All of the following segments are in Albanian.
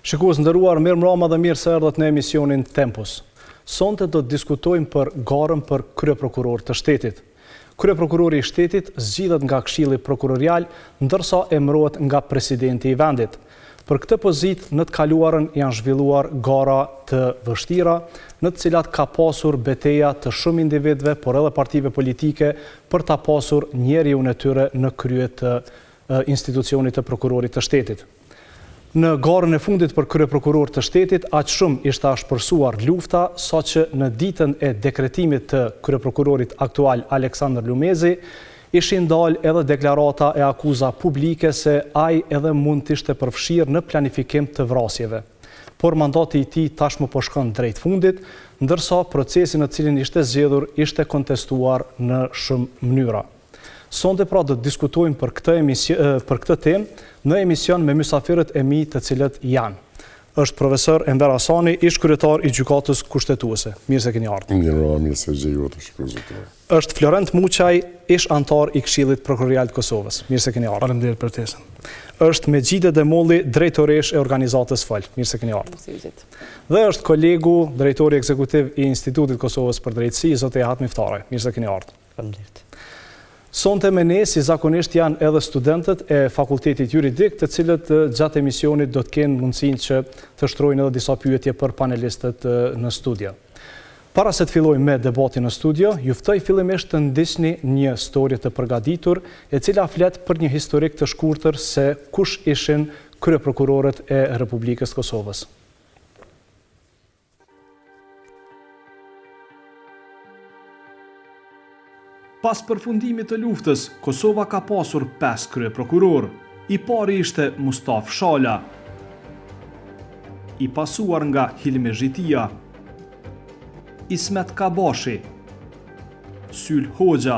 Shikues të nderuar, mirëmbrama dhe mirë se erdhët në emisionin Tempus. Sonte do të diskutojmë për garën për kryeprokuror të shtetit. Kryeprokurori i shtetit zgjidhet nga Këshilli Prokurorial, ndërsa emërohet nga presidenti i vendit. Për këtë pozitë në të kaluarën janë zhvilluar gara të vështira, në të cilat ka pasur beteja të shumë individëve, por edhe partive politike për ta pasur njeriun e tyre në krye të institucionit të prokurorit të shtetit. Në garën e fundit për kryeprokuror të shtetit, aq shumë ishte ashpërsuar lufta, saqë në ditën e dekretimit të kryeprokurorit aktual Aleksandër Lumezi, ishin dalë edhe deklarata e akuza publike se ai edhe mund të ishte përfshirë në planifikim të vrasjeve. Por mandati i tij tashmë po shkon drejt fundit, ndërsa procesi në të cilin ishte zgjedhur ishte kontestuar në shumë mënyra. Sonte pra do të diskutojmë për këtë emision, për këtë temë në emision me mysafirët e mi të cilët janë. Është profesor Enver Hasani, ish kryetar i Gjykatës Kushtetuese. Mirë se keni ardhur. Mirë, mirë se gjej ju të shikuesve tuaj. Është Florent Muçaj, ish anëtar i Këshillit Prokurorial të Kosovës. Mirë se keni ardhur. Faleminderit për ftesën. Është Mexhide Demolli, drejtoreshë e organizatës FOL. Mirë se keni ardhur. Mirë se ju gjeta. Dhe është kolegu, drejtori ekzekutiv i Institutit të Kosovës për Drejtësi, zoti Ehat Miftaraj. Mirë se keni ardhur. Faleminderit. Sonte me ne, si zakonisht, janë edhe studentët e Fakultetit Juridik, të cilët gjatë emisionit do të kenë mundësinë që të shtrojnë edhe disa pyetje për panelistët në studio. Para se të fillojmë me debatin në studio, ju ftoj fillimisht të ndiqni një storie të përgatitur, e cila flet për një historik të shkurtër se kush ishin kryeprokurorët e Republikës së Kosovës. Pas përfundimit të luftës, Kosova ka pasur 5 kryeprokurorë. I pari ishte Mustafë Shala, i pasuar nga Hilmi Zhitia, Ismet Kabashi, Sylë Hoxha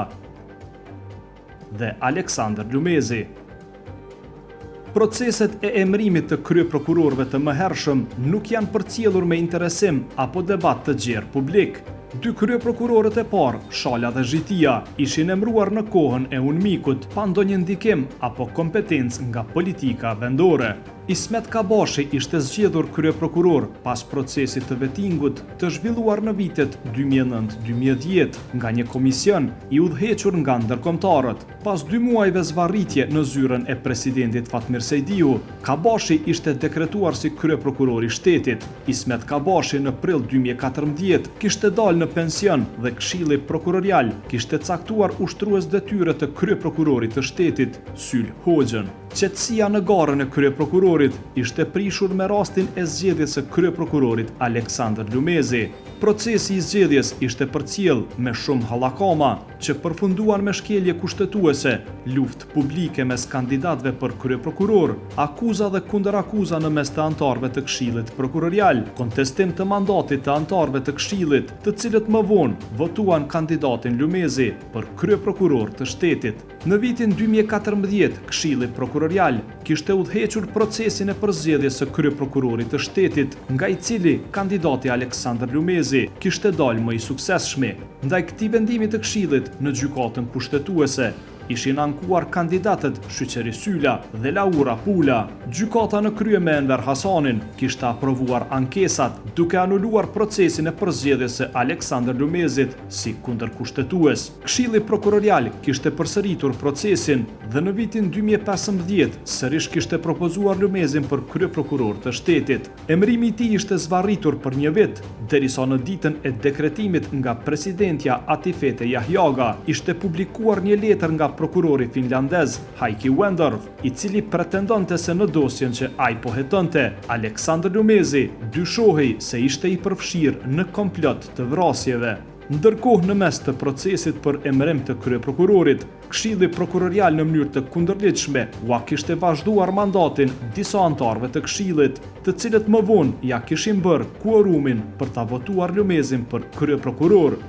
dhe Aleksandër Lumezi. Proceset e emërimit të kryeprokurorëve të mëhershëm nuk janë përcjellur me interesim apo debat të gjerë publik. Dy kryeprokurorët e parë, Shala dhe Zhitia, ishin emëruar në kohën e UNMIK-ut, pa ndonjë ndikim apo kompetencë nga politika vendore. Ismet Kabashi ishte zgjedhur kryeprokuror pas procesit të vetingut të zhvilluar në vitet 2009-2010 nga një komision i udhëhequr nga ndërkombëtarët. Pas dy muajve zvarritje në zyrën e presidentit Fatmir Sejdiu, Kabashi ishte dekretuar si kryeprokuror i shtetit. Ismet Kabashi në prill 2014 kishte dalë në pension dhe Këshilli Prokurorial kishte caktuar ushtrues detyre të kryeprokurorit të shtetit, Sylë Hoxhën. Qetësia në garën e kryeprokurorit ishte prishur me rastin e zgjedhjes së kryeprokurorit Aleksandër Lumezi. Procesi i zgjedhjes ishte përcjellë me shumë hallakama, që përfunduan me shkelje kushtetuese, luftë publike mes kandidatëve për kryeprokuror, akuza dhe kundërakuza në mes të anëtarëve të Këshillit Prokurorial, kontestim të mandatit të anëtarëve të Këshillit, të cilët më vonë votuan kandidatin Lumezi për kryeprokuror të shtetit. Në vitin 2014, Këshilli Prokurorial kishte udhëhequr procesin e përzgjedhjes së kryeprokurorit të shtetit, nga i cili kandidati Aleksandër Lumezi kishte dalë më i suksesshmi. Ndaj këtij vendimi të Këshillit në Gjykatën Kushtetuese ishin ankuar kandidatët Shyqeri Syla dhe Laura Pula. Gjykata në krye me Enver Hasanin kishte aprovuar ankesat, duke anuluar procesin e përzgjedhjes së Aleksandër Lumezit si kundërkushtetues. Këshilli Prokurorial kishte përsëritur procesin dhe në vitin 2015 sërish kishte propozuar Lumezin për kryeprokuror të shtetit. Emërimi i tij ishte zvarritur për një vit, derisa në ditën e dekretimit nga presidentja Atifete Jahjaga ishte publikuar një letër nga prokurori finlandez Heikki Wendorf, i cili pretendonte se në dosjen që ai po hetonte, Aleksandër Lumezi dyshohej se ishte i përfshirë në komplot të vrasjeve. Ndërkohë në mes të procesit për emërim të kryeprokurorit, Këshilli Prokurorial në mënyrë të kundërligjshme ua kishte vazhduar mandatin disa anëtarëve të Këshillit, të cilët më vonë ia kishin bërë kuorumin për ta votuar Lumezin për kryeprokuror.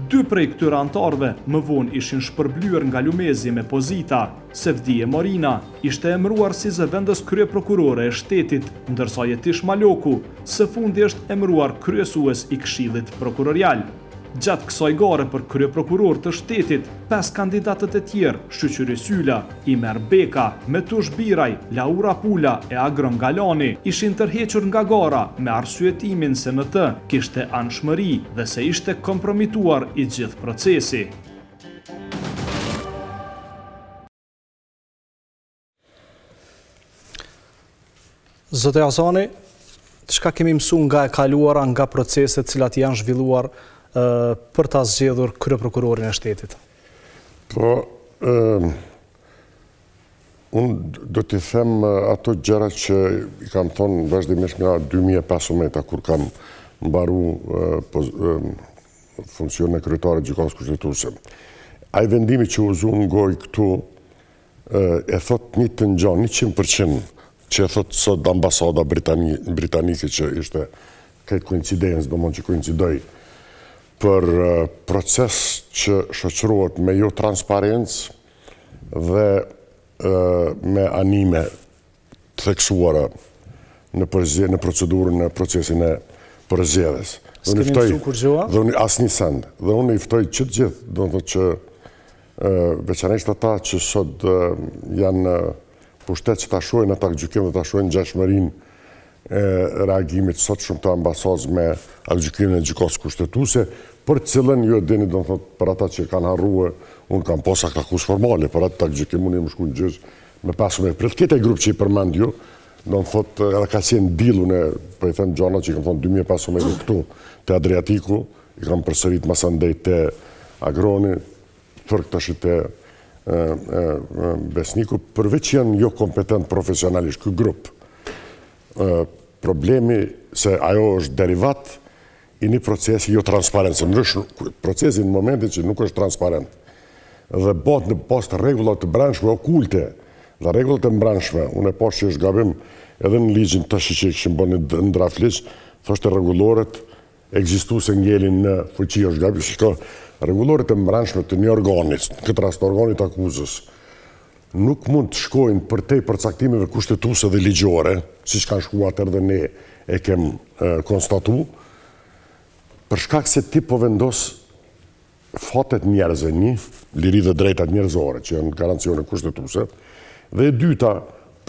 Dy prej këtyre anëtarëve më vonë ishin shpërblyer nga Lumezi me pozita. Sevdije Morina ishte emëruar si zëvendës kryeprokurore e shtetit, ndërsa Jetish Maloku së fundi është emëruar kryesues i Këshillit Prokurorial. Gjatë kësaj gare për kryeprokuror të shtetit, 5 kandidatët e tjerë, Shyqyri Syla, Imer Beka, Metush Biraj, Laura Pula e Agron Galani, ishin tërhequr nga gara me arsyetimin se në të kishte anshmëri dhe se ishte kompromituar i gjithë procesi. Zoti Hasani, çka kemi mësu nga e kaluara, nga proceset cilat janë zhvilluar për ta zgjedhur kryeprokurorin e shtetit? Po, unë do t'i them ato gjëra që i kam thonë vazhdimisht nga 2015, kur kam mbaru funksionin e kryetarit Gjykatës Kushtetuese. Ai vendimi që u zu në gojë këtu, e thot një të ngjan, 100% që e thot sot ambasada britanike që ishte këtë koincidencë, domethënë që koincidoi, për proces që shoqërohet me jo transparencë dhe me anime të theksuara në përzgjedhje, në procedurën, në procesin e përzgjedhjes. S'kemi mësu kurgjo? Dhe unë asnjë send. Dhe unë i ftoj që të gjithë, do të thotë që veçanërisht ata që sot janë në pushtet që ta shohin atë aktgjykim dhe ta shohin ngjashmërinë e reagimit sot shumë të ambasadës me aktgjykimin e gjykatës kushtetuese, për të cilën ju e dini, do të thotë, për ata që kanë harrue, unë kam pas aktakuzë formale, për atë aktgjykim unë jam shku në gjyq me 15 prill. Këtë grup që i përmend ju, do të thotë, edhe ka qenë deal unë, po i them gjana që i kam thonë 2015 këtu te Adriatiku, i kam përsërit masandej te Agroni, tërë këta shi te Besniku, përveç që janë jo kompetent profesionalisht, ky grup, problemi se ajo është derivat i një procesi jo transparent, se ndrysh, procesi në momentin që nuk është transparent, dhe bëhet në bazë të rregullat të brendshme okulte, dhe rregullat e brendshme, unë e pashë që është gabim edhe në ligjin tash që e kishim bërë në draft ligj, thoshte rregulloret ekzistuese ngelin në fuqi është gabim, shiko, rregulloret e mbrendshme të një organi, në këtë rast organit të akuzës, nuk mund të shkojnë përtej përcaktimeve kushtetuese dhe ligjore, siç kanë shkuar atëherë dhe ne e kem konstatu, për shkak se ti po vendos fatet njerëzve, një, liri dhe drejtat njerëzore, që janë garancione kushtetuese, dhe e dyta,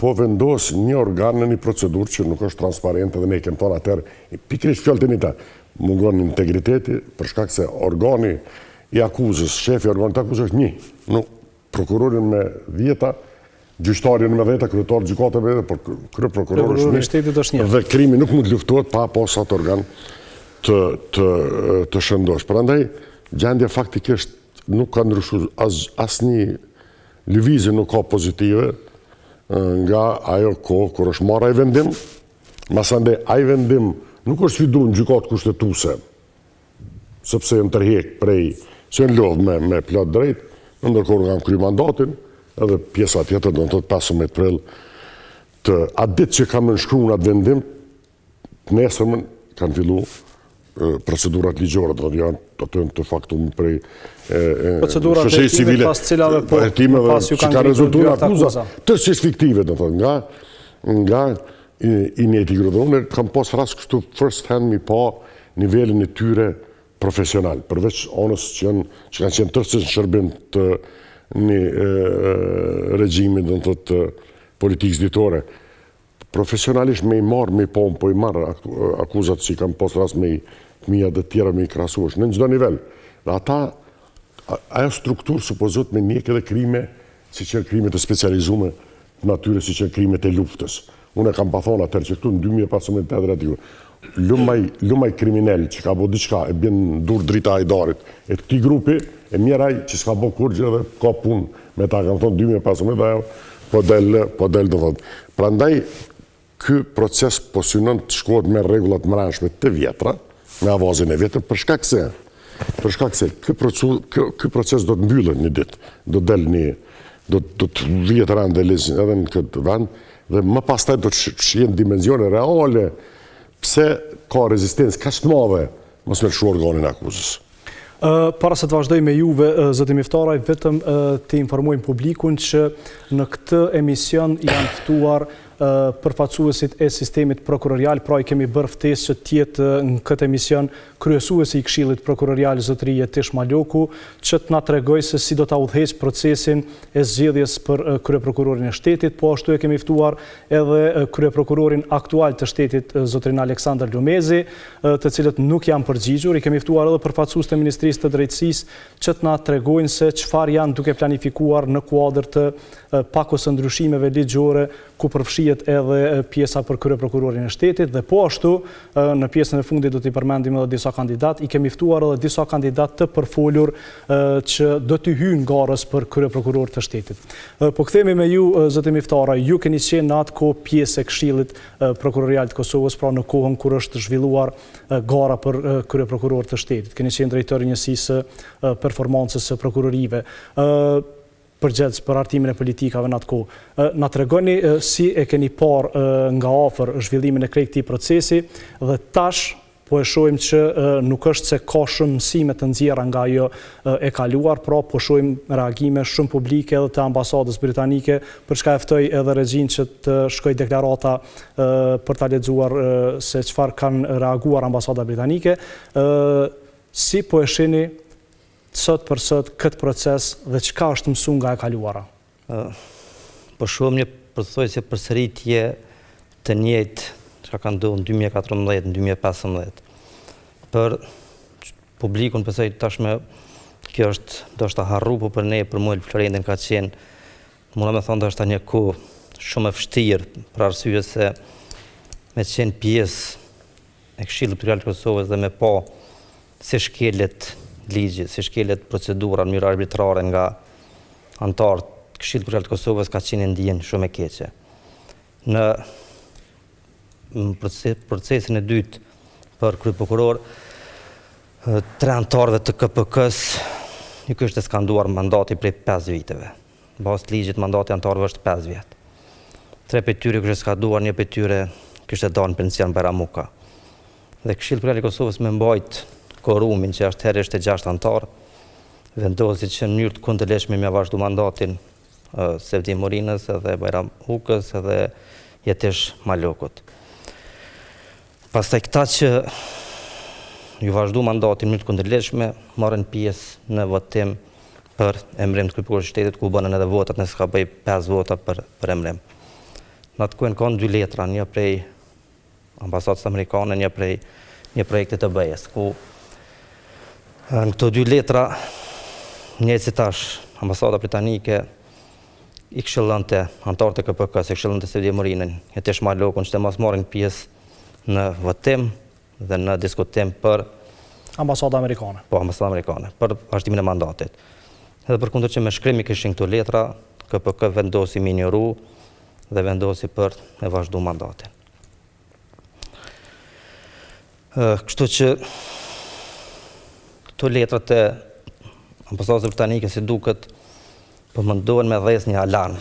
po vendos një organ në një procedurë që nuk është transparente dhe ne i kem thonë atëherë, pikërisht fjalët e njëjta, mungon integriteti, për shkak se organi i akuzës, shefi i organit të akuzës është një, nuk, Prokurorin me dhjeta, gjyqtarin me dhjeta, kryetar gjykate me dhjeta, por kryeprokurori është një. Shtetit është një. Dhe krimi nuk mund të luftohet pa pas atë organ të, të, të shëndosh. Prandaj, gjendja faktikisht nuk ka ndryshu as, asnjë lëvizje nuk ka pozitive nga ajo kohë kur është marrë ai vendim, masandej ai vendim nuk është sfidu në gjykatë kushtetuese, sepse janë tërhjek prej, se janë lodhë me, me plot drejt, në ndërkohë kanë kry mandatin, edhe pjesa tjetër, do të thotë 15 prill, të atë ditë që kam nënshkru në atë vendim, të nesërmën kanë fillu procedurat ligjore, do të janë ato janë të faktum prej procedurat e civile, pas cilave po, hetimeve pas ju kanë rezultuar akuza, tërësisht fiktive, do të thotë, nga nga i njëjti grup. Dhe unë kam pas rast kështu first hand mi pa nivelin e tyre profesional, përveç anës që janë që kanë qenë tërësisht në shërbim të një regjimi, do të thotë politikës ditore. Profesionalisht me i marrë, me i pa, po i marrë akuzat që i kam pas rast me i të mija dhe të tjera me i krahasu, është në çdo nivel. Dhe ata, ajo strukturë supozohet me ndjek edhe krime siç janë krimet e specializume të natyrës, siç janë krimet e luftës. Unë e kam pa thonë atëherë që këtu në 2015 të Adriatiku, lum ai, lum ai kriminel që ka bo diçka e bjen në dur Drita Hajdarit e të këtij grupi, e mjerë ai që s'ka bo kurgjë dhe ka punë me ta, kam thonë 2015 dhe ajo po del, po del do thotë. Prandaj Ky proces po synon të shkohet me rregulla të mbrendshme të vjetra, me avazin e vjetër, për shkak se për shkak se ky proces ky proces do të mbyllet një ditë, do të del një do do të vihet rend dhe ligj edhe në këtë vend dhe më pastaj do të shihen dimensione reale pse ka rezistencë kaq të madhe mos me lëshu organin e akuzës. Para se të vazhdoj me juve, zoti Miftaraj, vetëm të informojmë publikun që në këtë emision janë ftuar përfaqësuesit e sistemit prokurorial, pra i kemi bërë ftesë që të jetë në këtë emision kryesuesi i Këshillit Prokurorial zotëri Jetish Maloku, që të na tregojë se si do ta udhëheqë procesin e zgjedhjes për kryeprokurorin e shtetit, po ashtu e kemi ftuar edhe kryeprokurorin aktual të shtetit zotërinë Aleksandër Lumezi, të cilët nuk janë përgjigjur, i kemi ftuar edhe përfaqësues të Ministrisë të Drejtësisë që të na tregojnë se çfarë janë duke planifikuar në kuadër të pakos së ndryshimeve ligjore ku përfshihet edhe pjesa për kryeprokurorin e shtetit dhe po ashtu në pjesën e fundit do t'i përmendim edhe disa kandidatë, i kemi ftuar edhe disa kandidatë të përfolur që do t'i hyjnë garës për kryeprokuror të shtetit. Po kthehemi me ju, zoti Miftaraj, ju keni qenë në atë kohë pjesë e Këshillit Prokurorial të Kosovës, pra në kohën kur është zhvilluar gara për kryeprokuror të shtetit. Keni qenë drejtor i njësisë së performancës së prokurorive. Përgjegjës për hartimin e politikave në atë kohë. Na tregoni si e keni parë nga afër zhvillimin e krejt këtij procesi dhe tash po e shohim që nuk është se ka shumë mësime të nxjerra nga ajo e kaluar, pra po shohim reagime shumë publike edhe të ambasadës britanike, për çka e ftoj edhe regjinë që të shkojë deklarata për ta lexuar se çfarë kanë reaguar ambasada britanike. Si po e shihni sot për sot këtë proces dhe çka është mësu nga e kaluara? Po shohim një pothuajse përsëritje të njëjtë çka ka ndodhur në 2014, në 2015. Për publikun besoj tashmë kjo është ndoshta harru, po për ne, për mua Florentin ka qenë, muna me thonë ndoshta një kohë shumë e vështirë, për arsye se me qenë pjesë e Këshillit Prokurorial të Kosovës dhe me pa si shkelet ligji, si shkelet procedura në mënyrë arbitrare nga anëtarët e Këshillit Prokurorial të Kosovës ka qenë një ndjenjë shumë e keqe. Në procesin e dytë për kryeprokuror, tre anëtarëve të KPK-së ju kishte skaduar mandati prej 5 viteve. Në bazë të ligjit mandati i anëtarëve është 5 vjet. Tre prej tyre kishte skaduar, një prej tyre kishte dalë në pension Bajram Uka. Dhe Këshilli Prokurorial i Kosovës me mbajt korumin që atëherë ishte 6 anëtarë, vendosi që në mënyrë të kundërligjshme me vazhdu mandatin Sevdi Morinës edhe Bajram Ukës edhe Jetish Malokut. Pastaj këta që ju vazhdu mandatin në mënyrë të kundërligjshme, morën pjesë në votim për emrim të kryeprokurorit të shtetit, ku bënë edhe votat, nëse s'gaboj 5 vota për, për emrim. Në atë kohë kanë dy letra, një prej ambasadës amerikane, një prej një projekti të BE-së, ku në këto dy letra, njëjtë si tash, ambasada britanike i këshillonte anëtarët e KPK-së, i këshillonte Sevdi Morinën, Jetish Malokun, që të mos marrin pjesë në votim dhe në diskutim për Ambasada amerikane. Po, ambasada amerikane, për vazhdimin e mandatit. Edhe përkundër që me shkrim i kishin këto letra, KPK vendosi me injoru dhe vendosi për me vazhdu mandatin. Kështu që këto letrat e ambasadës britanike si duket po mundohen me dhez një alarm,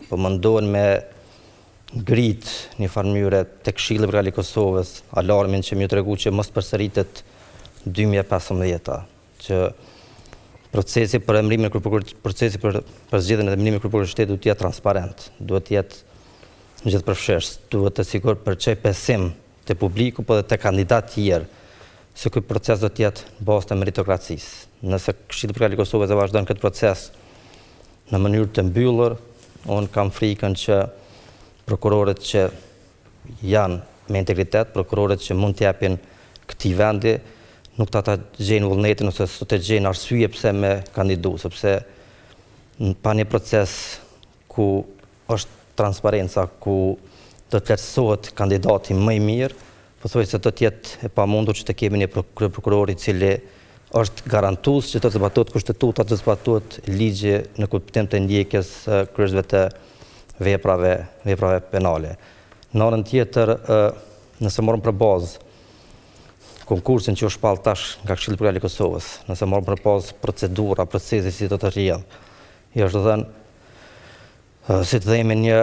po mundohen me ngrit një farë mënyre te Këshilli Prokurorial i Kosovës, alarmin që me ju tregu që mos përsëritet 2015-a, që procesi për emërimin e kryeprokurorit, procesi për përzgjedhjen dhe emërimin e kryeprokurorit të shtetit duhet të jetë transparent, duhet të jetë gjithëpërfshirës, duhet të sigurt për çoj besim te publiku, po edhe te kandidatët tjerë, se ky proces do të jetë në bazë të meritokracisë. Nëse Këshilli Prokurorial i Kosovës e vazhdon këtë proces në mënyrë të mbyllur, unë kam frikën që prokurorët që janë me integritet, prokurorët që mund t'japin këtij vendi, nuk do ta gjejnë vullnetin ose s'do të gjejnë arsye pse me kandidu, sepse pa një proces ku është transparenca, ku do të vlerësohet kandidati më i mirë, pothuajse do të jetë e pamundur që të kemi një kryeprokuror i cili është garantues që do të zbatohet kushtetuta, do të zbatohet ligji në kuptim të ndjekjes së kryerësve të veprave, veprave penale. Në anën tjetër, nëse marrim për bazë konkursin që u shpall tash nga Këshilli Prokurorial i Kosovës, nëse marrim për bazë procedura, procesi si do të rrjedhë, i është dhënë si të themi një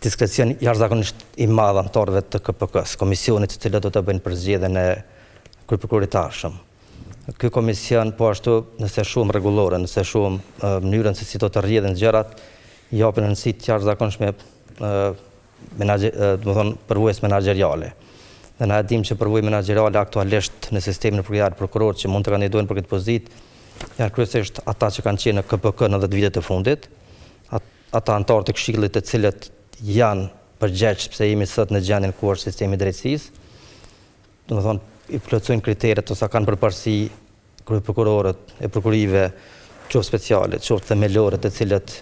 diskrecion jashtëzakonisht i madh anëtarëve të KPK-së, komisionit të cilët do të bëjnë përzgjedhjen e kryeprokurorit të ardhshëm. Ky komision po ashtu nëse shohim rregulloren, nëse shohim mënyrën se si do të rrjedhin gjërat, japin rëndësi të jashtëzakonshme. domethonë, përvojës menaxheriale. Dhe na e dimë që përvojë menaxheriale aktualisht në sistemin prokurorial prokurorët që mund të kandidojnë për këtë pozitë janë kryesisht ata që kanë qenë në KPK në 10 vitet e fundit, ata anëtarë të këshillit të cilët janë përgjegjës pse jemi sot në gjendjen ku është sistemi i drejtësisë. Domethonë, i plotësojnë kriteret ose kanë përparësi kryeprokurorët e prokurorive, qoftë speciale, qoftë themelore, të cilët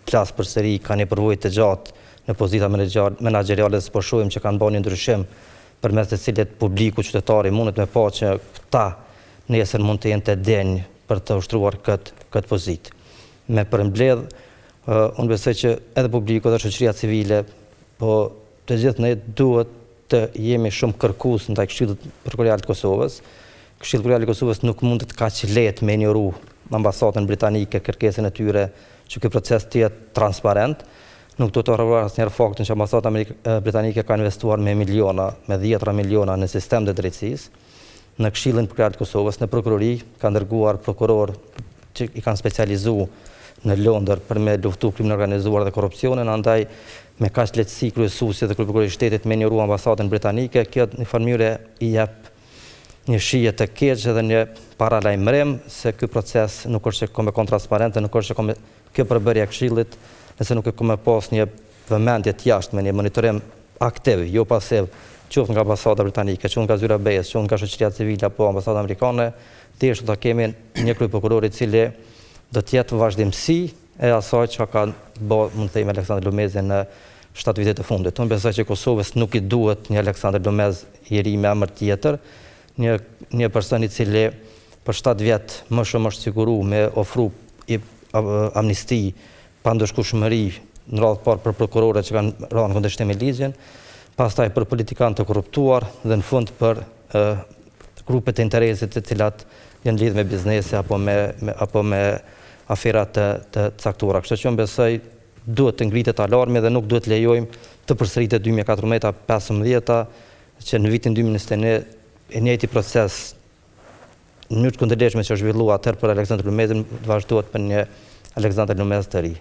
flas përsëri kanë një përvojë të gjatë në pozita menaxheriale dhe s'po shohim që kanë bërë një ndryshim përmes të cilit publiku qytetari mundet me pa që këta nesër mund të jenë të denjë për të ushtruar këtë këtë pozitë. Me përmbledh, unë besoj që edhe publiku dhe shoqëria civile, po të gjithë ne duhet të jemi shumë kërkues ndaj Këshillit Prokurorial të Kosovës. Këshilli Prokurorial i Kosovës nuk mundet kaq lehtë me injoru ambasadën britanike kërkesën e tyre që ky proces të jetë transparent. Nuk duhet të harruar asnjëherë faktin që ambasada britanike ka investuar me miliona, me dhjetëra miliona në sistem të drejtësisë. Në Këshillin Prokurorial të Kosovës, në prokurori, kanë dërguar prokurorë që i kanë specializu në Londër për me luftu krimin e organizuar dhe korrupsionin, andaj me kaq lehtësi kryesuesi dhe kryeprokurori i shtetit me injoru ambasadën britanike, kjo në një farë mënyre i jep një shije të keqe dhe një paralajmërim se ky proces nuk është që ka me kon transparent dhe nuk është që ka me kjo përbërje e këshillit, nëse nuk e ka me pas një vëmendje të jashtme, një monitorim aktiv, jo pasiv, qoftë nga ambasada britanike, qoftë nga zyra e BE-së, qoftë nga shoqëria civile apo ambasada amerikane, thjesht do ta kemi një kryeprokuror i cili do të jetë vazhdimësi e asaj çka ka bë, mund të themi Aleksandër Lumezi në 7 vitet e fundit. Unë besoj që Kosovës nuk i duhet një Aleksandër Lumez i ri me emër tjetër, një një person i cili për 7 vjet më shumë është siguru me ofru i, amnisti, pandëshkueshmëri në radhë të parë për prokurorët që kanë rënë në kundërshtim me ligjin, pastaj për politikanë të korruptuar dhe në fund për grupet e interesit të cilat janë lidhë me biznese apo me, me apo me afera të të caktuara. Kështu që unë besoj duhet të ngritet alarmi dhe nuk duhet të lejojmë të përsëritet 2014-a, 15-a, që në vitin 2021 e njëjti proces në mënyrë të kundërligjshme që është zhvilluar atëherë për Aleksandër Lumezin, të vazhdohet për një Aleksandër Lumez të ri.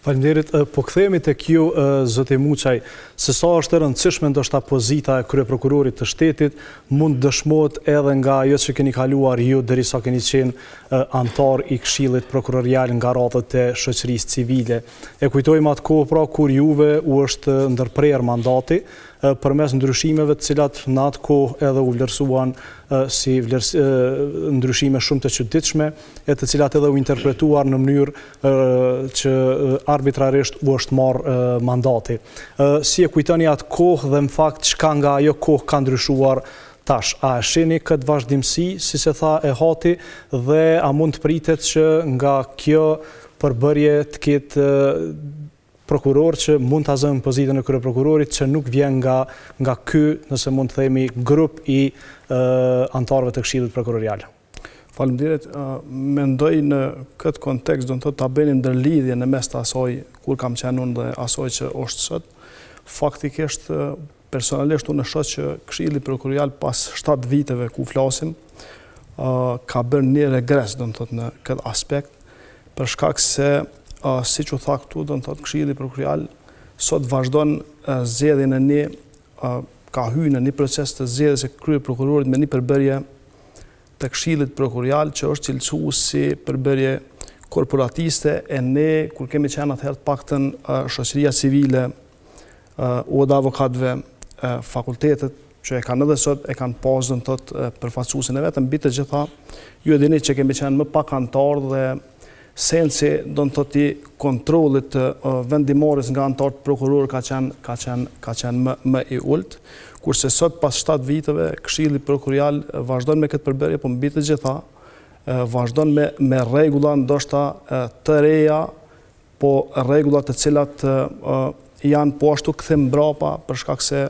Faleminderit. Po kthehemi tek ju, zoti Muçaj, se sa është e rëndësishme ndoshta pozita e kryeprokurorit të shtetit mund të dëshmohet edhe nga ajo që keni kaluar ju derisa keni qenë anëtar i Këshillit Prokurorial nga radhët e shoqërisë civile. E kujtojmë atë kohë pra kur juve u është ndërprerë mandati përmes ndryshimeve të cilat në atë kohë edhe u vlerësuan si ndryshime shumë të çuditshme e të cilat edhe u interpretuar në mënyrë që arbitrarisht u është marrë mandati. Si e kujtoni atë kohë dhe në fakt çka nga ajo kohë ka ndryshuar tash? A e shihni këtë vazhdimësi, siç e tha Ehati, dhe a mund të pritet që nga kjo përbërje të ketë prokuror që mund ta zënë pozitën e kryeprokurorit që nuk vjen nga nga ky, nëse mund të themi, grup i anëtarëve të Këshillit Prokurorial? Faleminderit. Mendoj në këtë kontekst, do të thotë ta bëni ndërlidhje në mes të asaj kur kam qenë unë dhe asaj që është sot. Faktikisht, personalisht unë shoh që Këshilli Prokurorial pas 7 viteve ku flasim, ka bërë një regres, do të thotë në këtë aspekt, për shkak se siç u tha këtu, do të thotë Këshilli Prokurorial sot vazhdon zgjedhjen e një ka hyrë në një proces të zgjedhjes së kryeprokurorit me një përbërje të Këshillit Prokurorial që është cilësu si përbërje korporatiste e ne kur kemi qenë atëherë të paktën shoqëria civile, oda e avokatëve, fakultetet që e kanë edhe sot e kanë pas do të thotë përfaqësuesin e vet, mbi të gjitha ju e dini që kemi qenë më pak anëtarë dhe sensi do të thotë i kontrollit të vendimmarrjes nga anëtarët prokurorë ka qenë ka qenë ka qenë më më i ulët, kurse sot pas 7 viteve Këshilli Prokurorial vazhdon me këtë përbërje, po mbi të gjitha vazhdon me me rregulla ndoshta të reja po rregulla të cilat janë po ashtu kthim mbrapa për shkak se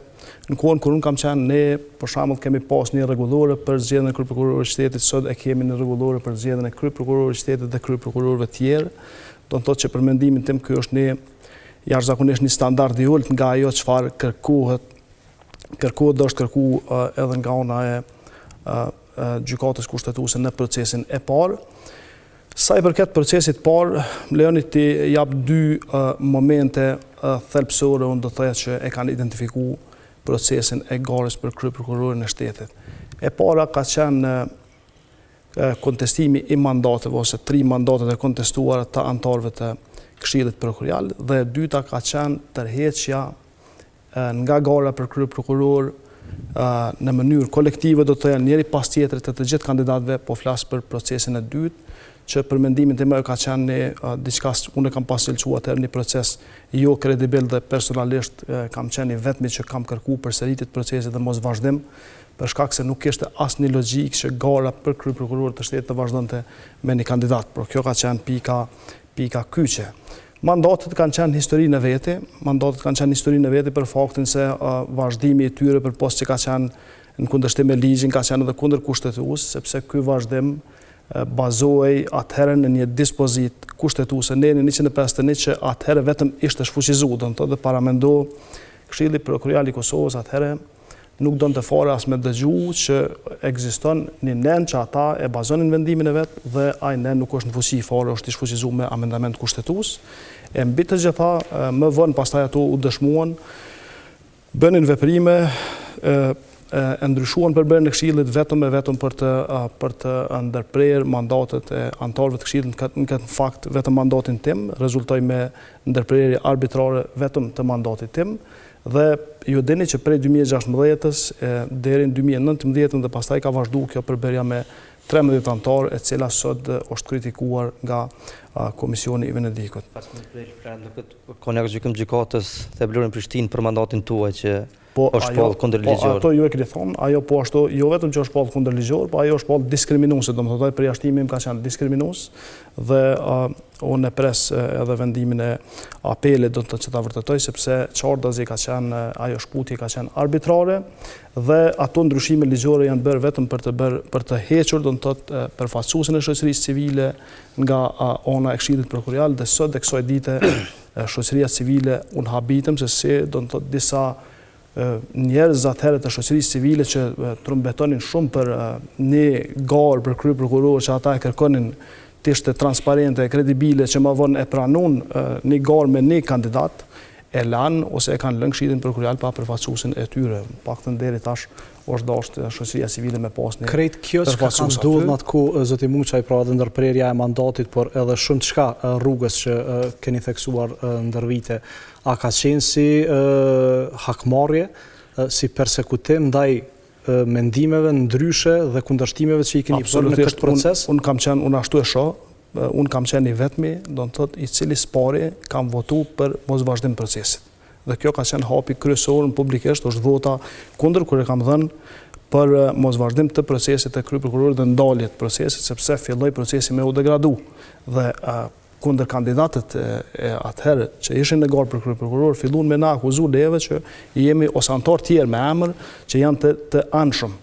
në kohën kur unë kam qenë ne për shembull kemi pas një rregullore për zgjedhjen e kryeprokurorit të shtetit, sot e kemi një rregullore për zgjedhjen e kryeprokurorit të shtetit dhe kryeprokurorëve të tjerë. Do të thotë që për mendimin tim ky është një jashtëzakonisht një standard i ulët nga ajo çfarë kërkohet kërkohet dhe është kërku edhe nga ana e gjykatës kushtetuese në procesin e parë. Sa i përket procesit të parë, më lejoni t'i jap dy momente thelbësore, unë do të thoja që e kanë identifiku procesin e garës për kryeprokurorin e shtetit. E para ka qenë kontestimi i mandateve ose tri mandatet e kontestuara të anëtarëve të Këshillit Prokurorial dhe e dyta ka qenë tërheqja nga gara për kryeprokuror në mënyrë kolektive, do të thoja njëri pas tjetrit të të gjithë kandidatëve, po flas për procesin e dytë, që për mendimin tim ajo ka qenë një diçka, unë e kam pas cilësu atëherë një proces jo kredibil dhe personalisht kam qenë i vetmi që kam kërku përsëritje të procesit dhe mos vazhdim, për shkak se nuk kishte asnjë logjikë që gara për kryeprokuror të shtetit të vazhdonte me një kandidat. Por kjo ka qenë pika pika kyçe. Mandatet kanë qenë histori në veti, mandatet kanë qenë histori në veti për faktin se vazhdimi i tyre përpos që ka qenë në kundërshtim me ligjin, ka qenë edhe kundër kushtetues, sepse ky vazhdim bazohej atëherë në një dispozitë kushtetuese, neni 151 që atëherë vetëm ishte shfuqizu, do të thotë dhe paramendo Këshilli Prokurorial i Kosovës atëherë nuk donte fare as me dëgju që ekziston një nen që ata e bazonin vendimin e vet dhe ai nen nuk është në fuqi fare, është i shfuqizuar me amendament kushtetues. E mbi të gjitha, më vonë pastaj ato u dëshmuan, bënin veprime, e, e ndryshuan përbërjen e këshillit vetëm e vetëm për të për të ndërprerë mandatet e anëtarëve të këshillit në këtë në këtë fakt vetëm mandatin tim rezultoi me ndërprerje arbitrare vetëm të mandatit tim Dhe ju dini që prej 2016-ës deri në 2019 dhe pastaj ka vazhdu kjo përbërja me 13 anëtarë e cila sot është kritikuar nga Komisioni i Venedikut. Pas më të në këtë ka një aktgjykim gjykatës themelore në Prishtinë për mandatin tuaj që po, është shpallë kundërligjor. Po, ato ju e keni thonë, ajo po ashtu, jo vetëm që është shpallë kundërligjor, po ajo është shpallë diskriminuese, do më thotë, përjashtimi im ka qenë diskriminues dhe Unë e pres edhe vendimin e apelit do të thotë që ta vërtetoj, sepse qartazi ka qenë, ajo shkputje ka qenë arbitrare dhe ato ndryshime ligjore janë bërë vetëm për të bërë, për të hequr, do të thotë, përfaqësuesin e shoqërisë civile nga ana e Këshillit Prokurorial dhe sot e kësaj dite shoqëria civile unë habitem se si, do të thotë, disa njerëz atëherë të shoqërisë civile që trumbetonin shumë për një garë për kryeprokuror që ata e kërkonin të ishte transparente e kredibile që më vonë e pranun një garë me një kandidat, e lanë ose e kanë lënë Këshillin Prokurorial pa përfaqësuesin e tyre. Paktën deri tash është dashtë shoqëria civile me pas një Krejt kjo çka ka ndodhur në atë kohë, zoti Muçaj, pra edhe ndërprerja e mandatit, por edhe shumë çka rrugës që keni theksuar ndër vite, A ka qenë si hakmarrje, si persekutim ndaj mendimeve ndryshe dhe kundërshtimeve që i keni bërë në këtë proces? Unë kam qenë, unë ashtu e shoh, unë kam qenë i vetmi, do të thotë, i cili s'pari kam votu për mosvazhdim procesit. Dhe kjo ka qenë hapi kryesor në publikisht, është vota kundër kur e kam dhënë për mosvazhdim të procesit të kryeprokurorit dhe ndalje të procesit, sepse filloi procesi me u degradu. Dhe kundërkandidatët e atëherë që ishin në garë për kryeprokuror filluan me na akuzu neve që jemi ose anëtarë tjerë me emër që janë të të anshëm.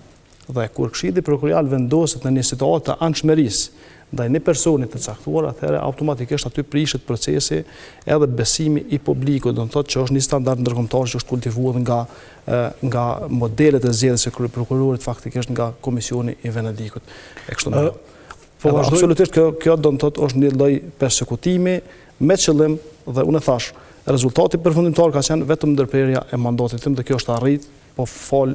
Dhe kur Këshilli Prokurorial vendoset në një situatë të anshmërisë ndaj një personi të caktuar, atëherë automatikisht aty prishet procesi edhe besimi i publikut, do të thotë që është një standard ndërkombëtar që është kultivuar nga nga modelet e zgjedhjes së kryeprokurorit faktikisht nga Komisioni i Venedikut. E kështu me radhë. Po vazhdoj. Absolutisht kjo kjo do të thotë është një lloj persekutimi me qëllim dhe unë e thash, rezultati përfundimtar ka qenë vetëm ndërprerja e mandatit tim dhe kjo është arrit, po fal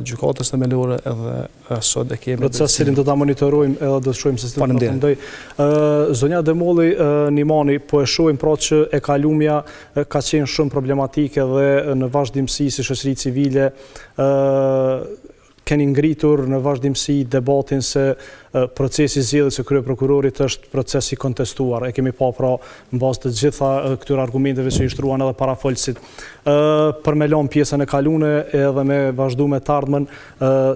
gjykatës themelore edhe sot e kemi. Proces cilin do ta monitorojmë edhe do të shohim se si do të përfundojë. Ë zonja Demolli Nimani po e shohim pra që e kalumja ka qenë shumë problematike dhe në vazhdimësi si shoqëri civile ë keni ngritur në vazhdimësi debatin se procesi i zgjedhjes së kryeprokurorit është proces i kontestuar. E kemi pa pra në bazë të gjitha këtyre argumenteve që i shtruan edhe parafolësit. Për me lënë pjesën e kalune edhe me vazhdu me të ardhmen,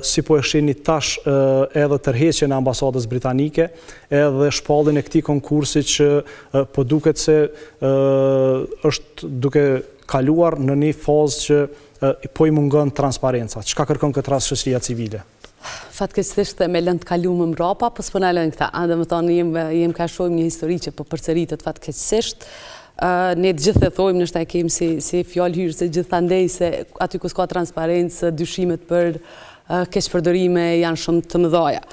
si po e shihni tash edhe tërheqjen e ambasadës britanike, edhe shpalljen e këtij konkursi që po duket se është duke kaluar në një fazë që Po i mungon transparenca. Çka kërkon këtë rast shoqëria civile? Fatkeqësisht me lënë të kalume mbrapa, po s'po na lënë këta. A, domethonë, jem, jem ka shohim një histori që po përsëritet fatkeqësisht. Ne të gjithë e thojmë, ndoshta e kemi si, si fjalë hyrëse gjithandej se aty ku s'ka transparencë, dyshimet për keqpërdorime janë shumë të mëdhaja.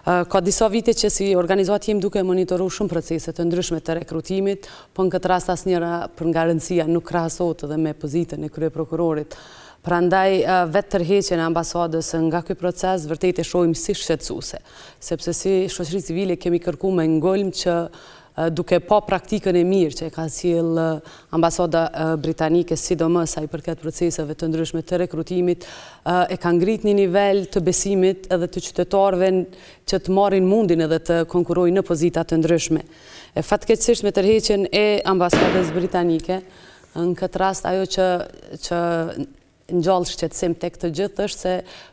Ka disa vite që si organizatë jemi duke monitoru shumë procese të ndryshme të rekrutimit, po në këtë rast asnjëra për nga rëndësia nuk krahasohet edhe me pozitën e kryeprokurorit. Prandaj, vetë tërheqjen e ambasadës nga ky proces vërtet e shohim si shqetësuese, sepse si shoqëri civile kemi kërku me ngulm që duke pa praktikën e mirë që e ka sjellë ambasada britanike, sidomos sa i përket proceseve të ndryshme të rekrutimit, e ka ngrit një nivel të besimit edhe të qytetarëve që të marrin mundin edhe të konkurrojnë në pozita të ndryshme. E fatkeqësisht me tërheqjen e ambasadës britanike, në këtë rast ajo që që ngjall shqetësim tek të gjithë është se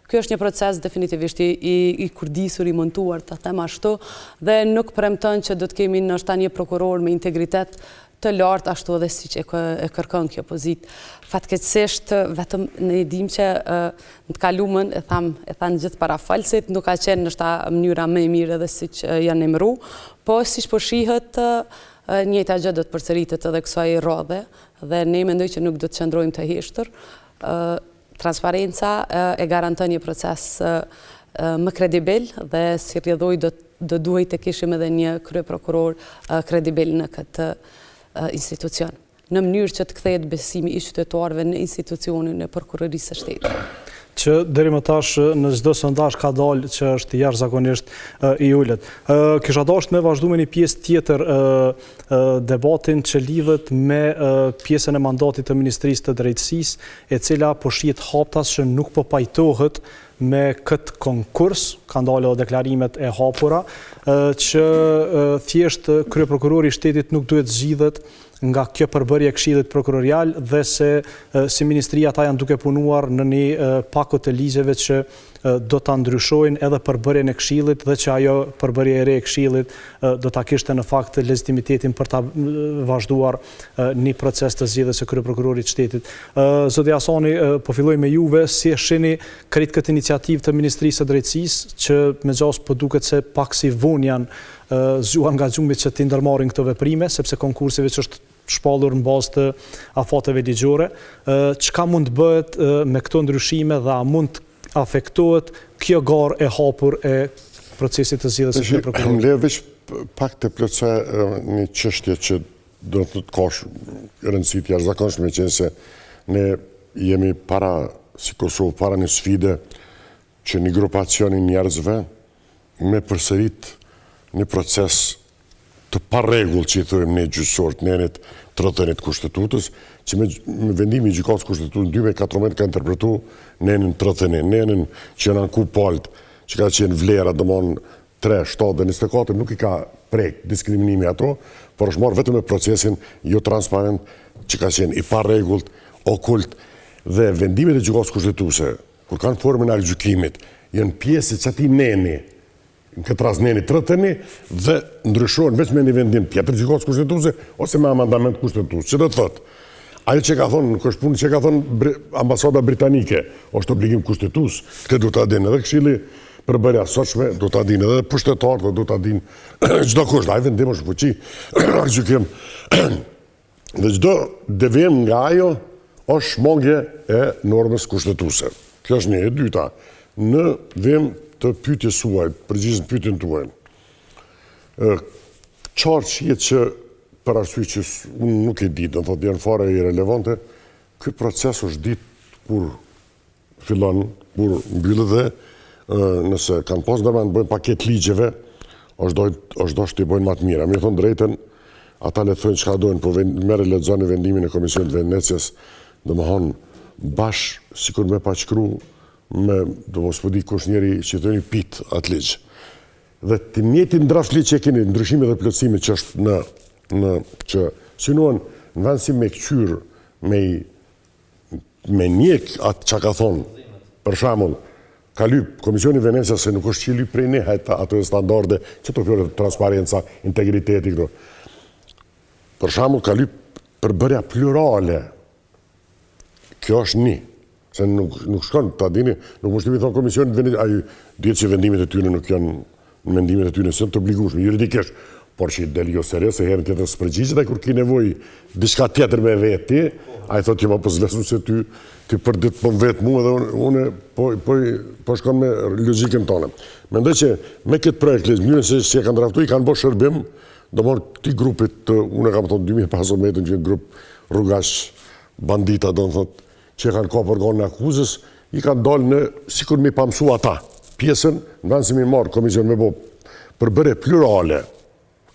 ky është një proces definitivisht i, i, i kurdisur, i montuar, ta them ashtu, dhe nuk premton që do të kemi ndoshta një prokuror me integritet të lartë ashtu edhe siç e, e kërkon kjo pozitë. Fatkeqësisht vetëm ne e dimë që në të kalumen e tham e thanë gjithë parafolësit, nuk ka qenë ndoshta mënyra më e mirë edhe siç janë emëru, po siç po shihet njëjta gjë do të përsëritet edhe kësaj radhe Dhe ne mendoj që nuk do të qëndrojmë të heshtur. Transparenca e garanton një proces më kredibil dhe si rrjedhojë do do duhej të kishim edhe një kryeprokuror kredibil në këtë institucion, në mënyrë që të kthehet besimi i qytetarëve në institucionin e Prokurorisë së Shtetit. Që deri më tash në çdo sondazh ka dalë që është jashtëzakonisht i ulët. Kisha dashur me vazhdu me një pjesë tjetër debatin që lidhet me pjesën e mandatit të Ministrisë të Drejtësisë, e cila po shihet haptas që nuk po pajtohet me këtë konkurs, kanë dalë edhe deklarimet e hapura, që thjesht kryeprokurori i shtetit nuk duhet zgjidhet nga kjo përbërje e Këshillit Prokurorial dhe se si ministri ata janë duke punuar në një pako të ligjeve që do ta ndryshojnë edhe përbërjen e Këshillit dhe që ajo përbërje e re e Këshillit do ta kishte në fakt legjitimitetin për ta vazhduar një proces të zgjedhjes së kryeprokurorit të shtetit. Zoti Hasani, po filloj me juve, si e shihni krejt këtë iniciativë të Ministrisë së Drejtësisë, që me gjasë po duket se pak si vonë janë zgjuar nga gjumi që t'i ndërmarrin këto veprime, sepse konkursi veç është shpallur në bazë të afateve ligjore, çka mund të bëhet me këto ndryshime dhe a mund të afektohet kjo garë e hapur e procesit të zgjedhjes së kryeprokurorit? Më lejo veç pak të plotësoj një çështje që do të thotë ka rëndësi të jashtëzakonshme, meqenëse ne jemi para, si Kosovë, para një sfide që një grupacion i njerëzve me përsërit një proces të parregullt që i thojmë ne gjyqësor të nenit 31 të Kushtetutës, që me, me vendimi i Gjykatës Kushtetuese në 2014 ka interpretu nenin 31, nenin që janë anku palët, që ka qenë vlera, domethënë 3, 7 dhe 24, nuk i ka prek diskriminimi ato, por është marrë vetëm me procesin jo transparent, që ka qenë i parregullt, okult, dhe vendimet e Gjykatës Kushtetuese, kur kanë formën e aktgjykimit, janë pjesë e qatij neni, në këtë rast neni 31, dhe ndryshohen veç me një vendim tjetër Gjykatës Kushtetuese, ose me amendament kushtetues. Që do të thotë, ajo që ka thonë, nuk është punë që ka thonë ambasada britanike, është obligim kushtetues, këtë do ta dinë edhe këshilli përbërja e sotshme, do ta dinë edhe pushtetarët, dhe do ta dinë çdokush, ai vendim është fuqi, aktgjykim, Dhe çdo devijim nga ajo është shmangie e normës kushtetuese. Kjo është një. E dyta, në vijim të pyetjes suaj, përgjigjes në pyetjen tuaj. Qartë shihet që për arsye që unë nuk e di, do të thotë janë fare irrelevante, ky proces është ditë kur fillon, kur mbyllet dhe nëse kanë pas ndërmend të bëjnë paketë ligjeve, është është dashtë t'i bëjnë ma të mira. Me thonë drejtën, ata le të thonë çka dojnë, po merre lexoni vendimin e Komisionit të Venecias, domethonë, bash sikur me pa shkru, me, do mos po di kush njeri që thoni pit atë ligj. Dhe të njëjtin draft ligj që keni, ndryshime dhe plotësime që është në, në që synuan në vend si me këqyrë, me i me njek atë që ka thonë, për shembull, ka lyp Komisioni i Venecias se nuk është që lyp prej ne ato e standarde, që të fjallë transparenca, integriteti, këto. Për shembull, ka lyp përbërja plurale. Kjo është një. Se nuk, nuk shkon, ta dini, nuk mund të mi thonë Komisionit Venecias, ai dihet që vendimet e tyre nuk janë, mendimet e tyre s'janë të obligueshme, juridikisht. Por që i del jo serioz, se herën tjetër s'përgjigjet, ai kur ki nevojë diçka tjetër me vet ti, ai thotë jo ma po s'vesmu se ty, ti për ditë po më vet mu edhe unë po, po, po shkon me logjikën tonë. Mendoj që me këtë projekt ligj, mënyrën se si e kanë draftu, i kanë bo shërbim, domethënë këtij grupit të, unë e kam thonë 2015 që një grup rrugaç bandita, do të thotë, që e kanë kapë organin e akuzës, i kanë dalë në, sikur mi pamsu ata, pjesën, në vend se mi marrë komision me bo përbërje plurale,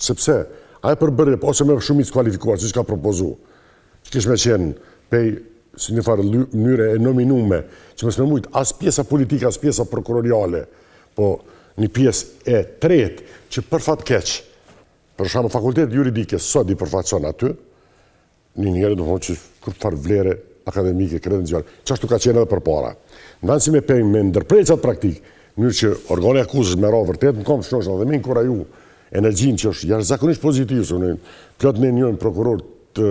sepse ajo përbërje, ose me shumicë kualifikuar, siç ka propozu, që kish me qenë pej, si një farë mënyre e nominume, që mos me mujtë as pjesa politike, as pjesa prokuroriale, po një pjesë e tretë, që për fat keq, për shembull fakultetet juridike sot i përfaqëson aty, Një njeri do thonë që kurrfarë vlere akademike, kredenciale, qashtu ka qenë edhe përpara. Në vend si me pe me ndërpre qatë praktikë, në mënyrë që organi i akuzës me ra vërtet në komë shnosh dhe me inkuraju energjinë që është jashtëzakonisht pozitive, se ne plot ne njohim prokurorë të,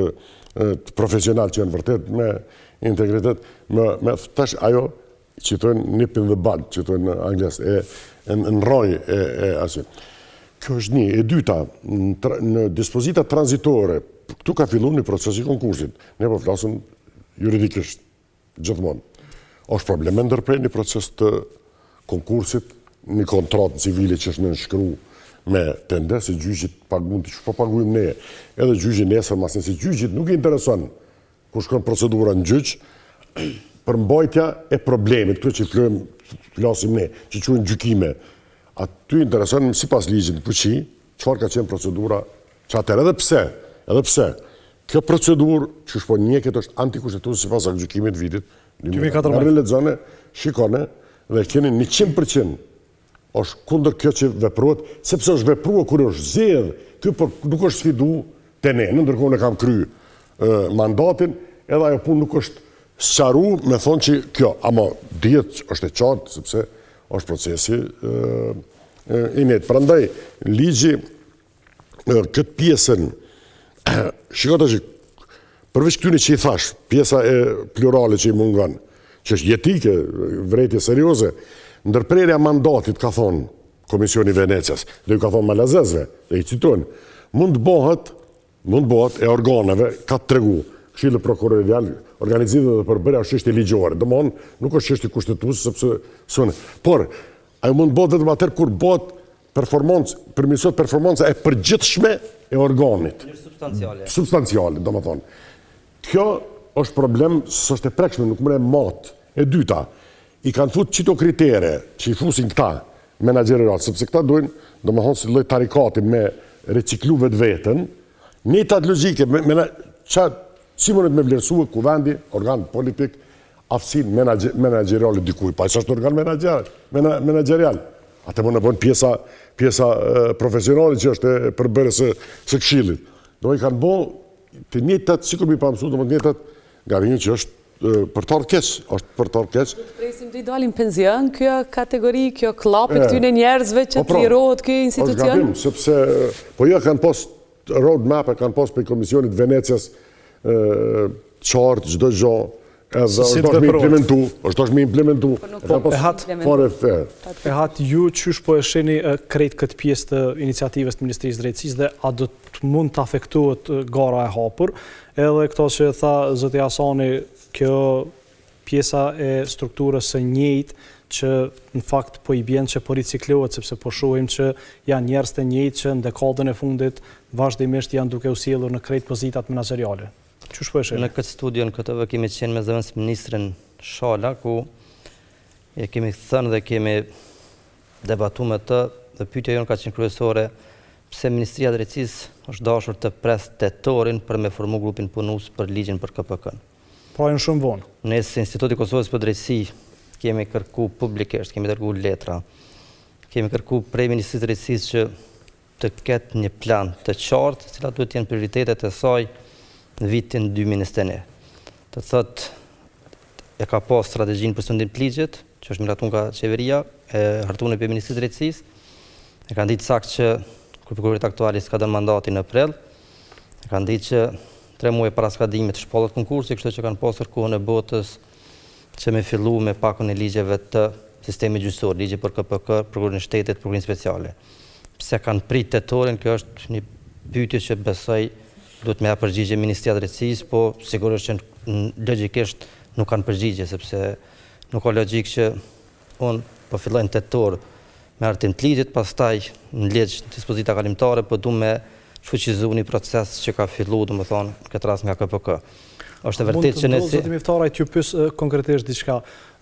të profesional që janë vërtet me integritet, me, me tash ajo që thonë nip in the bud, që thonë në anglisht, e, e në rroj e, e asë. Kjo është një. E dyta, në, në dispozita tranzitore, këtu ka fillu një proces i konkursit. Ne po flasim juridikisht, gjithmonë. është problem me ndërpre një proces të konkursit, një kontratë civile që është nënshkru me tender, se gjyqit pagun, që po pagujmë ne, edhe gjyqi nesër, mas nëse gjyqit nuk i intereson Kur shkon procedura në gjyq, përmbajtja e problemit, këto që flojmë, flasim ne, që quhen gjykime, aty intereson sipas ligjit në fuqi, çfarë ka qenë procedura që atëherë, edhe pse, edhe pse, kjo procedurë që shpo njeket është antikushtetuese sipas aktgjykimit vitit 2014. Merrni lexone, shikone, dhe keni 100% është kundër kjo që veprohet, sepse është veprua kur është zgjedh, ky por nuk është sfidu te ne, në ndërkohë e kam kry mandatin, edhe ajo punë nuk është sqaru me thonë që kjo, ama dihet është e qartë, sepse është procesi i njëjtë. Prandaj, ligji këtë pjesën, shiko tash, përveç këtyne që i thash, pjesa e plurale që i mungon, që është jetike, vrejtje serioze, ndërprerja mandatit, ka thonë Komisioni i Venecias, dhe ju ka thonë malazezve, dhe i citojnë, mund të bëhet, mund të bëhet e organeve, ka të tregu, Këshilli Prokurorial, organizimi dhe përbërja është çështje ligjore, domethënë, nuk është çështje kushtetuese, sepse s'une. Por, ajo mund të bëhet vetëm atëherë kur bëhet performancë, përmirësohet performanca e përgjithshme e organit. Mënyrë substanciale. Substanciale, domethënë. Kjo është problem, s'është e prekshme, nuk mun e mat. E dyta, i kanë fut qito kritere që i fusin këta menaxherial, sepse këta dojnë, domethënë si lloj tarikati me reciklu vetveten, njëjtat logjike, me, me, qa, si mundet me vlerësue kuvendi, organ politik, aftësinë menaxheriale dikuj, pa s'është organ menaxherial. Atë mund e bën pjesa, pjesa profesionale që është e përbërjes së, së këshillit. Do i kanë bo të njëjtat, sikur mi pa mësu, do më të njëjtat gabime që është për të ardhur keq, është për të ardhur keq. Do të presim të i dalin pension, kjo kategori, kjo kllapë e këtyne njerëzve që po pra, të lirohet ky institucion? Është gabim, sepse po jo kanë pas road map e kanë pas prej Komisionit Venecias qartë çdo gjë, edhe është dashtë me implementu, është dashtë me implementu, po e kanë pas fare fe. Ehat, ju qysh po e shihni krejt këtë pjesë të iniciativës të Ministrisë Drejtësisë dhe a do të mund të afektohet gara e hapur, edhe këto që tha zoti Hasani, kjo pjesa e strukturës së njëjtë që në fakt po i bjen që po riciklohet sepse po shohim që janë njerëz të njëjtë që në dekadën e fundit vazhdimisht janë duke u sjellur në krejt pozitat menaxheriale. Qysh po e shihni? Në këtë studio në KTV kemi qenë me zëvendësministrin Shala ku e kemi thënë dhe kemi debatu me të dhe pyetja jonë ka qenë kryesore pse Ministria e Drejtësisë është dashur të presë tetorin për me formu grupin punues për ligjin për KPK-në. Pra janë shumë vonë. Ne si Instituti i Kosovës për Drejtësi kemi kërku publikisht, kemi dërgu letra, kemi kërku prej Ministrisë Drejtësisë që të ketë një plan të qartë, cilat duhet të jenë prioritetet e saj në vitin 2021. Do të thotë, e ka pas strategjinë për sundim të ligjit, që është miratuar nga qeveria, e hartuar prej Ministrisë Drejtësisë. E kanë ditë saktë që kryeprokurorit aktual i skadon mandati në prill. E kanë ditë që Tre muaj para skadimit shpallet konkursi, kështu që kanë pasur kohën e botës që me fillu me pakon e ligjeve të sistemit gjyqësor, ligji për KPK, Prokurorinë e Shtetit, Prokurorinë Speciale. Pse kanë prit tetorin, kjo është një pyetje që besoj duhet me ja përgjigje Ministria e Drejtësisë, po sigurisht që logjikisht nuk kanë përgjigje, sepse nuk ka logjikë që unë po filloj në tetor me hartim të ligjit, pastaj në ligj në dispozita kalimtare po du me shfuqizu një proces që ka fillu, domethonë, në këtë rast nga KPK. Është e vërtetë që nëse... Mund të ndodhë, zoti Miftaraj, t'ju pys konkretisht diçka,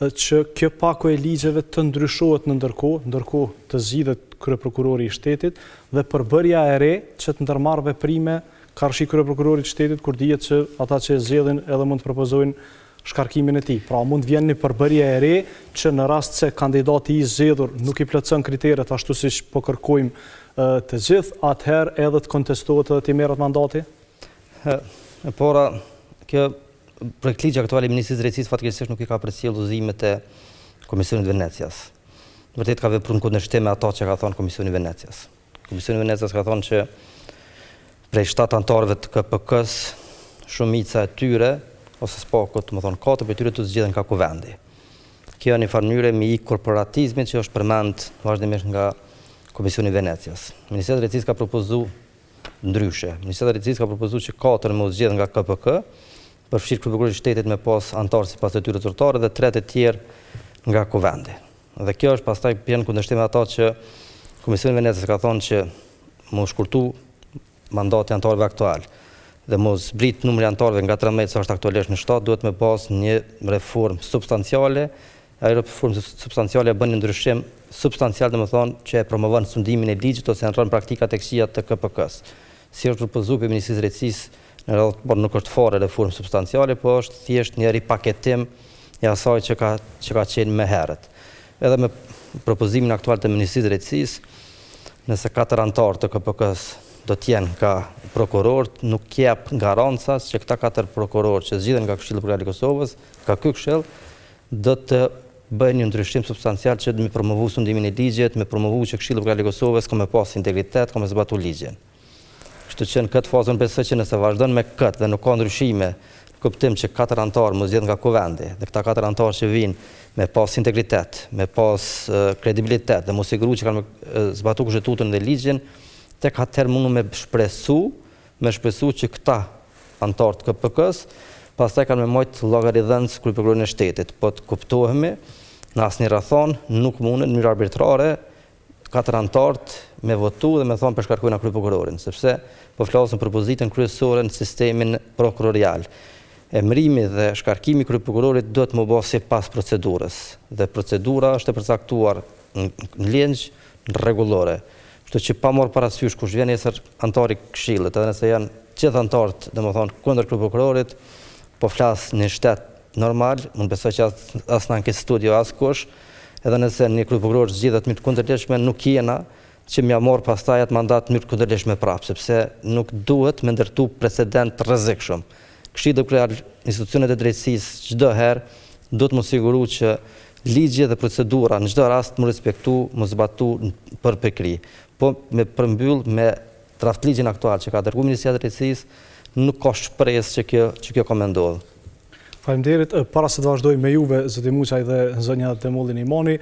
që kjo pako e ligjeve të ndryshohet në ndërkohë, ndërkohë të zgjidhet kryeprokurori i shtetit, dhe përbërja e re që të ndërmarrë veprime karshi kryeprokurorit të shtetit, kur dihet që ata që e zgjedhin edhe mund të propozojnë shkarkimin e tij. Pra, mund të vjen një përbërje e re që në rast se kandidati i zgjedhur nuk i plotëson kriteret ashtu siç po kërkojmë të gjithë, atëherë edhe të kontestohet edhe t'i merret mandati? E para, kjo projektligj aktual i Ministrisë së Drejtësisë fatkeqësisht nuk i ka përcjellë udhëzimet e Komisionit të Venecias. Vërtet ka vepruar në kundërshtim me ato që ka thënë Komisioni i Venecias. Komisioni i Venecias ka thënë që prej 7 anëtarëve të KPK-së, shumica e tyre, ose së paku, domethonë, katër prej tyre të zgjidhen nga kuvendi. Kjo në një farë mënyre me i korporatizmit që është përmend vazhdimisht nga Komisioni i Venecias. Ministria e Drejtësisë ka propozu ndryshe. Ministria e Drejtësisë ka propozu që katër me u zgjedh nga KPK, përfshirë kryeprokurorin e shtetit me pas anëtar sipas detyrës zyrtare dhe tre të tjerë nga kuvendi. Dhe kjo është pastaj bjen në kundërshtim me ato që Komisioni i Venecias ka thonë që m'u shkurtu mandati i anëtarëve aktual dhe m'u zbrit numri i anëtarëve nga 13 sa është aktualisht në 7, duhet me pas një reformë substanciale Ajo reformë substanciale e bën një ndryshim substancial, domethënë që e promovon sundimin e ligjit ose ndrron praktikat e këqija të KPK-së. Si është propozuar prej Ministrisë së Drejtësisë, në radhë të parë nuk është fare reformë substanciale, po është thjesht një ripaketim i asaj që ka që ka qenë më herët. Edhe me propozimin aktual të Ministrisë së Drejtësisë, nëse katër anëtarë të KPK-së do të jenë nga prokurorët, nuk jep garanca që këta katër prokurorë që zgjidhen nga Këshilli Prokurorial i Kosovës, nga ky këshill, do të bëjë një ndryshim substancial që me promovu sundimin e ligjit, me promovu që Këshilli Prokurorial i Kosovës ka me pas integritet, ka me zbatu ligjin. Kështu që në këtë fazë unë besoj që nëse vazhdon me këtë dhe nuk ka ndryshime, në kuptim që katër anëtarë m'u zgjedh nga Kuvendi dhe këta katër anëtarë që vijnë me pas integritet, me pas kredibilitet dhe m'u siguru që kanë me zbatu kushtetutën dhe ligjin, tek atëherë mundu me shpresu me shpresu që këta anëtarë të KPK-së pastaj kanë me majtë llogaridhënës kryeprokurorin e shtetit, po të kuptohemi, në asnjë rrethanë nuk munden në mënyrë arbitrare katër anëtarët me votu dhe me thonë po e shkarkojna kryeprokurorin, sepse po flasim për pozitën kryesore në sistemin prokurorial. Emërimi dhe shkarkimi i kryeprokurorit duhet m'u bo sipas procedurës dhe procedura është e përcaktuar në ligj, në rregullore. Kështu që pa marrë parasysh kush vjen nesër anëtar i këshillit, edhe nëse janë gjithë anëtarët, domethënë kundër kryeprokurorit, po flas në shtet normal, unë besoj që as, as në këtë studio askush, edhe nëse një kryeprokuror zgjidhet në mënyrë të kundërligjshme, nuk jena që m'ia marr pastaj atë mandat në mënyrë të kundërligjshme prapë, sepse nuk duhet me ndërtu precedent të rrezikshëm. Këshilli Prokurorial, institucionet e drejtësisë çdo herë duhet m'u siguru që ligji dhe procedura në çdo rast m'u respektu, m'u zbatu përpikëri. Po me përmbyll me draft ligjin aktual që ka dërgu Ministria e Drejtësisë, nuk ka shpresë që kjo që kjo ka me ndodhë. Faleminderit. Para se të vazhdojmë me juve, zoti Muçaj dhe zonja Demolli Nimani,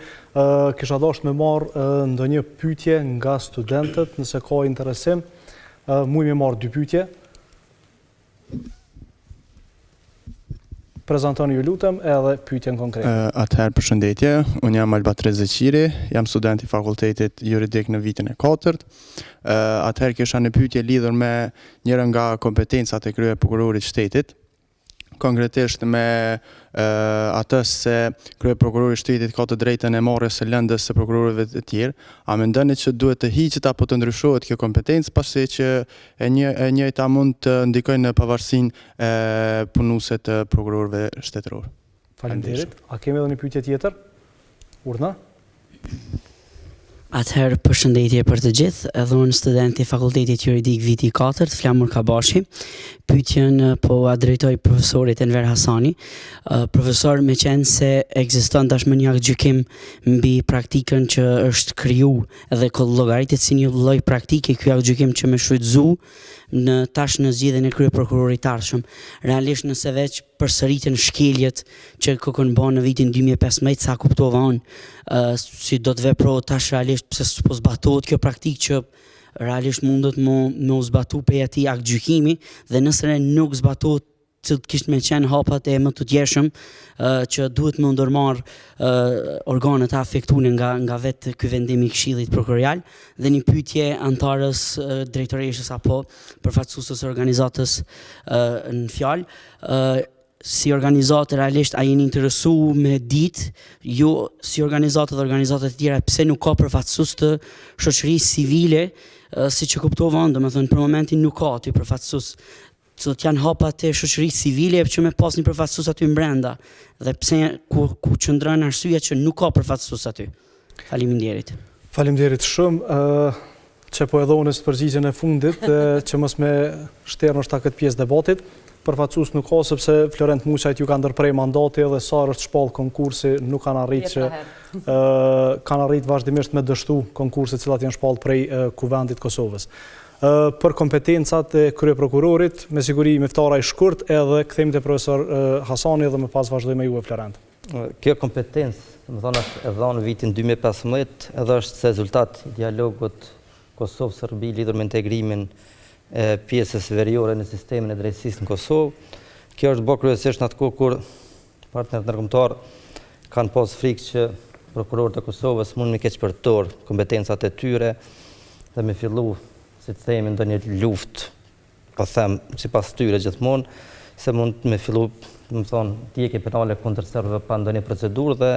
kisha dashur me marr ndonjë pyetje nga studentët, nëse ka interesim. Muj me marr dy pyetje. Prezantoni ju lutem edhe pyetjen konkrete. Atëherë përshëndetje, unë jam Albatri Zeqiri, jam student i Fakultetit Juridik në vitin e katërt. Atëherë kisha një pyetje lidhur me njërën nga kompetencat e kryeprokurorit shtetit, konkretisht me atë se kryeprokurori i shtetit ka të drejtën e marrjes së lëndës së prokurorëve të tjerë. A mendoni që duhet të hiqet apo të ndryshohet kjo kompetencë, pasi që e një e njëjta mund të ndikojë në pavarësinë e punuese të prokurorëve shtetërorë. Faleminderit. A kemi edhe një pyetje tjetër? Urdhno? Atëherë, përshëndetje për të gjithë, edhe unë student i Fakultetit Juridik viti i katërt, Flamur Kabashi. Pyetjen po ua drejtoj profesorit Enver Hasani. Profesor, meqenëse ekziston tashmë një aktgjykim mbi praktikën që është kriju dhe llogaritet si një lloj praktike ky aktgjykim që me shfrytëzu në tash në zgjidhjen e kryeprokurorit të ardhshëm. Realisht nëse veç. përsëriten shkeljet që kokën ba në vitin 2015, sa kuptova unë, si do të veprohet tash realisht pse s'po zbatohet kjo praktikë që realisht mundet me, me u zbatu prej atij aktgjykimi dhe nëse nuk zbatohet cilët kishin me qenë hapat e mëtutjeshëm që duhet me ndërmarrë organet e afektune nga, nga vetë ky vendim i Këshillit Prokurorial dhe një pyetje anëtarës drejtoreshës apo përfaqësueses së organizatës në fjalë si organizatë realisht a jeni interesu me ditë ju si organizatë dhe organizatat e tjera pse nuk ka përfaqësues të shoqërisë civile siç e kuptova unë, domethënë për momentin nuk ka aty përfaqësues Cilët janë hapat e shoqërisë civile që me pas një përfaqësues aty mbrenda dhe pse ku ku qëndron arsyeja që nuk ka përfaqësues aty. Faleminderit. Faleminderit shumë. Ë që po e dhonës përgjigjen e fundit, që mos me shterë ndoshta këtë pjesë debatit. Përfaqësues nuk ka sepse Florent Muçajt ju ka ndërpre mandati edhe sa është shpall konkursi nuk kanë arrit që ë kanë arrit vazhdimisht me dështu konkurset të cilat janë shpall prej Kuvendit të Kosovës. Për kompetencat e kryeprokurorit, me siguri Miftaraj shkurt edhe kthehemi te profesor Hasani dhe më pas vazhdojmë me juve Florent. Kjo kompetencë, domethënë është e dhënë në vitin 2015 edhe është rezultat i dialogut Kosovë-Serbi lidhur me integrimin e pjesës veriore në sistemin e drejtësisë në Kosovë. Kjo është bërë kryesisht në atë kohë kur partnerët ndërkombëtarë kanë pas frikë që prokurorët e Kosovës mund me keqpërdor kompetencat e tyre dhe me fillu, si të themi, ndonjë luftë, po them, sipas tyre gjithmonë, se mund me fillu, domethonë, ndjekje penale kundër serbëve pa ndonjë procedurë dhe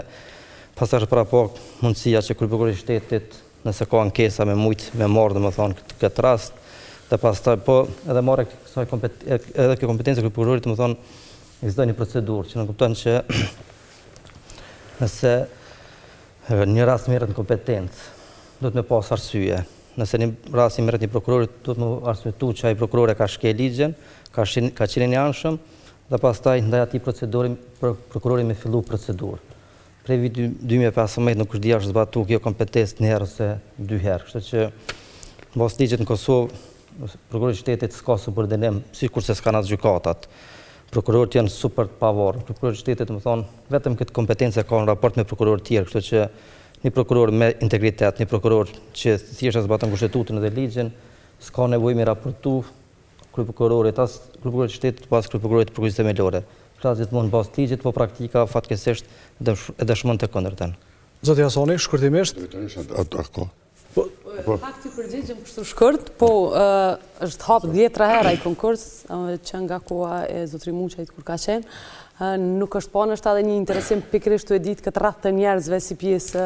pastaj është prapa mundësia që kryeprokurori i shtetit, nëse ka ankesa me mujt me marrë, domethonë, këtë rast, dhe pastaj po edhe marrë kësaj edhe kjo kompetencë e kryeprokurorit, domethonë, ekziston një procedurë që nënkupton që nëse një rast merret në kompetencë, duhet me pas arsye. Nëse një rast i merret një prokurori, duhet me arsyetu që ai prokuror e ka shkel ligjin, ka shin, ka qenë i njëanshëm dhe pastaj ndaj atij proceduri prokurori me fillu procedurë. Prej vitit 2015 nuk është di a është zbatu kjo kompetencë një herë ose dy herë, kështu që në bazë të ligjit në Kosovë Prokurori i shtetit s'ka subordinim, sikurse s'kanë as gjykatat. Prokurorët janë super të pavarur. Prokurori i shtetit, domethonë, vetëm këtë kompetencë e ka në raport me prokurorët tjerë, kështu që një prokuror me integritet, një prokuror që thjesht e zbaton kushtetutën dhe ligjin, s'ka nevojë me raportu kryeprokurorit, as kryeprokurorit të shtetit, po as kryeprokurorit të prokurorisë themelore. Flas gjithmonë në bazë të ligjit, po praktika fatkeqësisht e dëshmon të kundërtën. Zoti Hasani, shkurtimisht. A ka? Po, po. Pak t'i përgjigjem kështu shkurt, po është hapë dhjetra herë ai konkurs, që nga koha e zotri Muçajt kur ka qenë, nuk është pa ndoshta edhe një interesim pikërisht tu e ditë këtë rreth të njerëzve si pjesë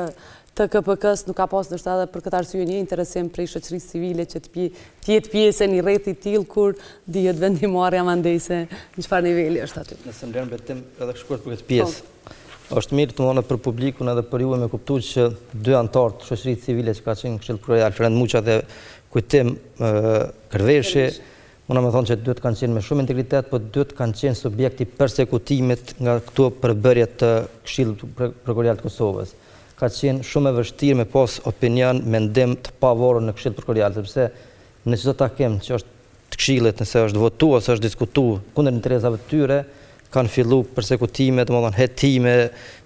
të KPK-s, nuk ka pas ndoshta edhe për këtë arsye një interesim prej shoqërisë civile që të jetë pjesë e një rrethi të tillë kur dihet vendimmarrja mandej se në çfarë niveli është aty. Nëse më lejoni vetëm edhe shkurt për këtë pjesë. Po. Është mirë domethonë për publikun edhe për juve me kuptu që dy anëtarë të shoqërisë civile që ka qenë në Këshill Prokurorial, Florent Muça dhe Kujtim Kërveshi, muna me thonë që dytë kanë qenë me shumë integritet, po dytë kanë qenë subjekt i persekutimit nga këto përbërje të Këshillit Prokurorial të Kosovës. Ka qenë shumë e vështirë me pas opinion, mendim të pavarur në Këshill Prokurorial, sepse në çdo takim që është të këshillit nëse është votu ose është diskutu kundër interesave të tyre, kanë fillu persekutime, domethonë hetime,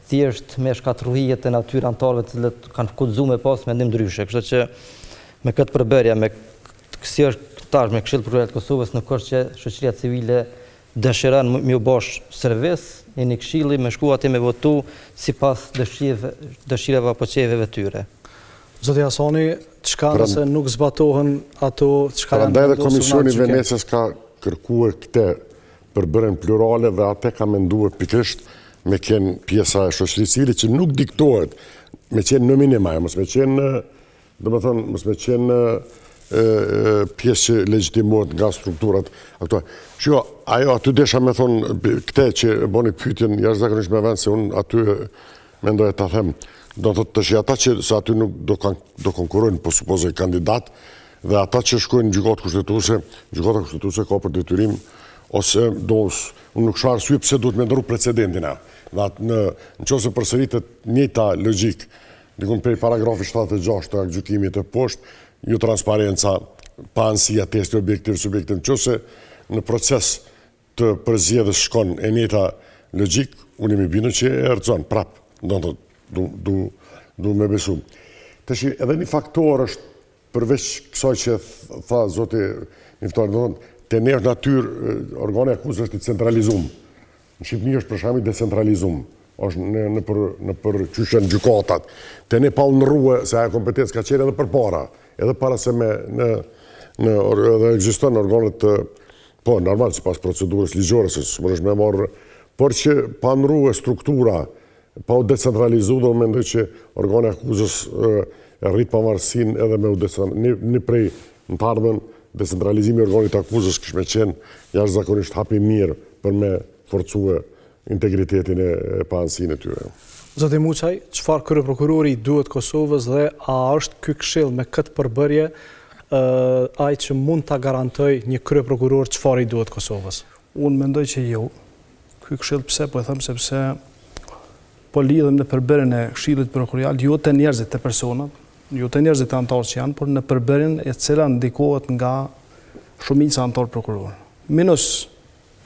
thjesht me shkatërru jetën atyre anëtarëve të cilët kanë guxu me pas mendim ndryshe. Kështu që me këtë përbërje, me si është tash me Këshill Prokurorial të Kosovës, nuk është që shoqëria civile dëshiron me ju bo servis i një këshilli me shku aty me votu sipas dëshirave apo qejfeve tyre. Zoti Hasani, çka nëse nuk zbatohen ato çka janë vendosur në aktgjykim? Prandaj edhe Komisioni i Venecias ka kërkue këtë përbërjen plurale dhe atë ka mendue pikërisht me qenë pjesa e shoqërisë civile që nuk diktohet me qenë nominim ajo, mos me qenë, domethonë, mos me qenë pjesë që legjitimohet nga strukturat aktuale. Shiko, ajo aty desha me thonë këtë që e boni pyetjen jashtëzakonisht me vend se unë aty Mendoja ta them, do të thotë tash ata që se aty nuk do kanë do konkurrojnë, po supozoj kandidat dhe ata që shkojnë në gjykatë kushtetuese, gjykata kushtetuese ka për detyrim ose do unë nuk shoh arsye pse duhet me ndërru precedentin ajo. Dhe atë në në qoftë se përsëritet njëjta logjikë, dikun prej paragrafit 76 të aktgjykimit e poshtë, ju transparenca, paanësia, testi objektiv, subjektiv, në qoftë se në proces. të përzgjedhjes shkon e njëjta logjikë, unë jam i bindur që e rrëzon prap, do të thotë, du, du, du me besu. Tashi edhe një faktor është përveç kësaj që tha zoti Miftari, do të thotë, te ne është natyrë, organi i akuzës është i centralizum. Në Shqipëni është për shembull i decentralizum, është në nëpër nëpër qysh janë gjykatat. Te ne pa u ndrrue se ajo kompetencë ka qenë edhe përpara, edhe para se me në në edhe ekziston organet të po normal sipas procedurës ligjore se s'mundesh me marrë, por që pa ndrrue struktura, pa u decentralizu dhe mendoj që organi i akuzës e rrit pavarësinë edhe me u decentralizu, një, një prej në të ardhmen decentralizimi i organit të akuzës kish me qenë jashtëzakonisht hap i mirë për me forcue integritetin e paanësinë e tyre. Zoti Muçaj, çfarë kryeprokurori i duhet Kosovës dhe a është ky këshill me këtë përbërje ai që mund ta garantojë një kryeprokuror çfarë i duhet Kosovës? Unë mendoj që jo. Ky këshill pse po e them sepse po lidhem në përbërjen e Këshillit Prokurorial, jo te njerëzit, te personat, jo te njerëzit te anëtarët që janë, por në përbërjen e cila ndikohet nga shumica anëtarë prokurorë. Minus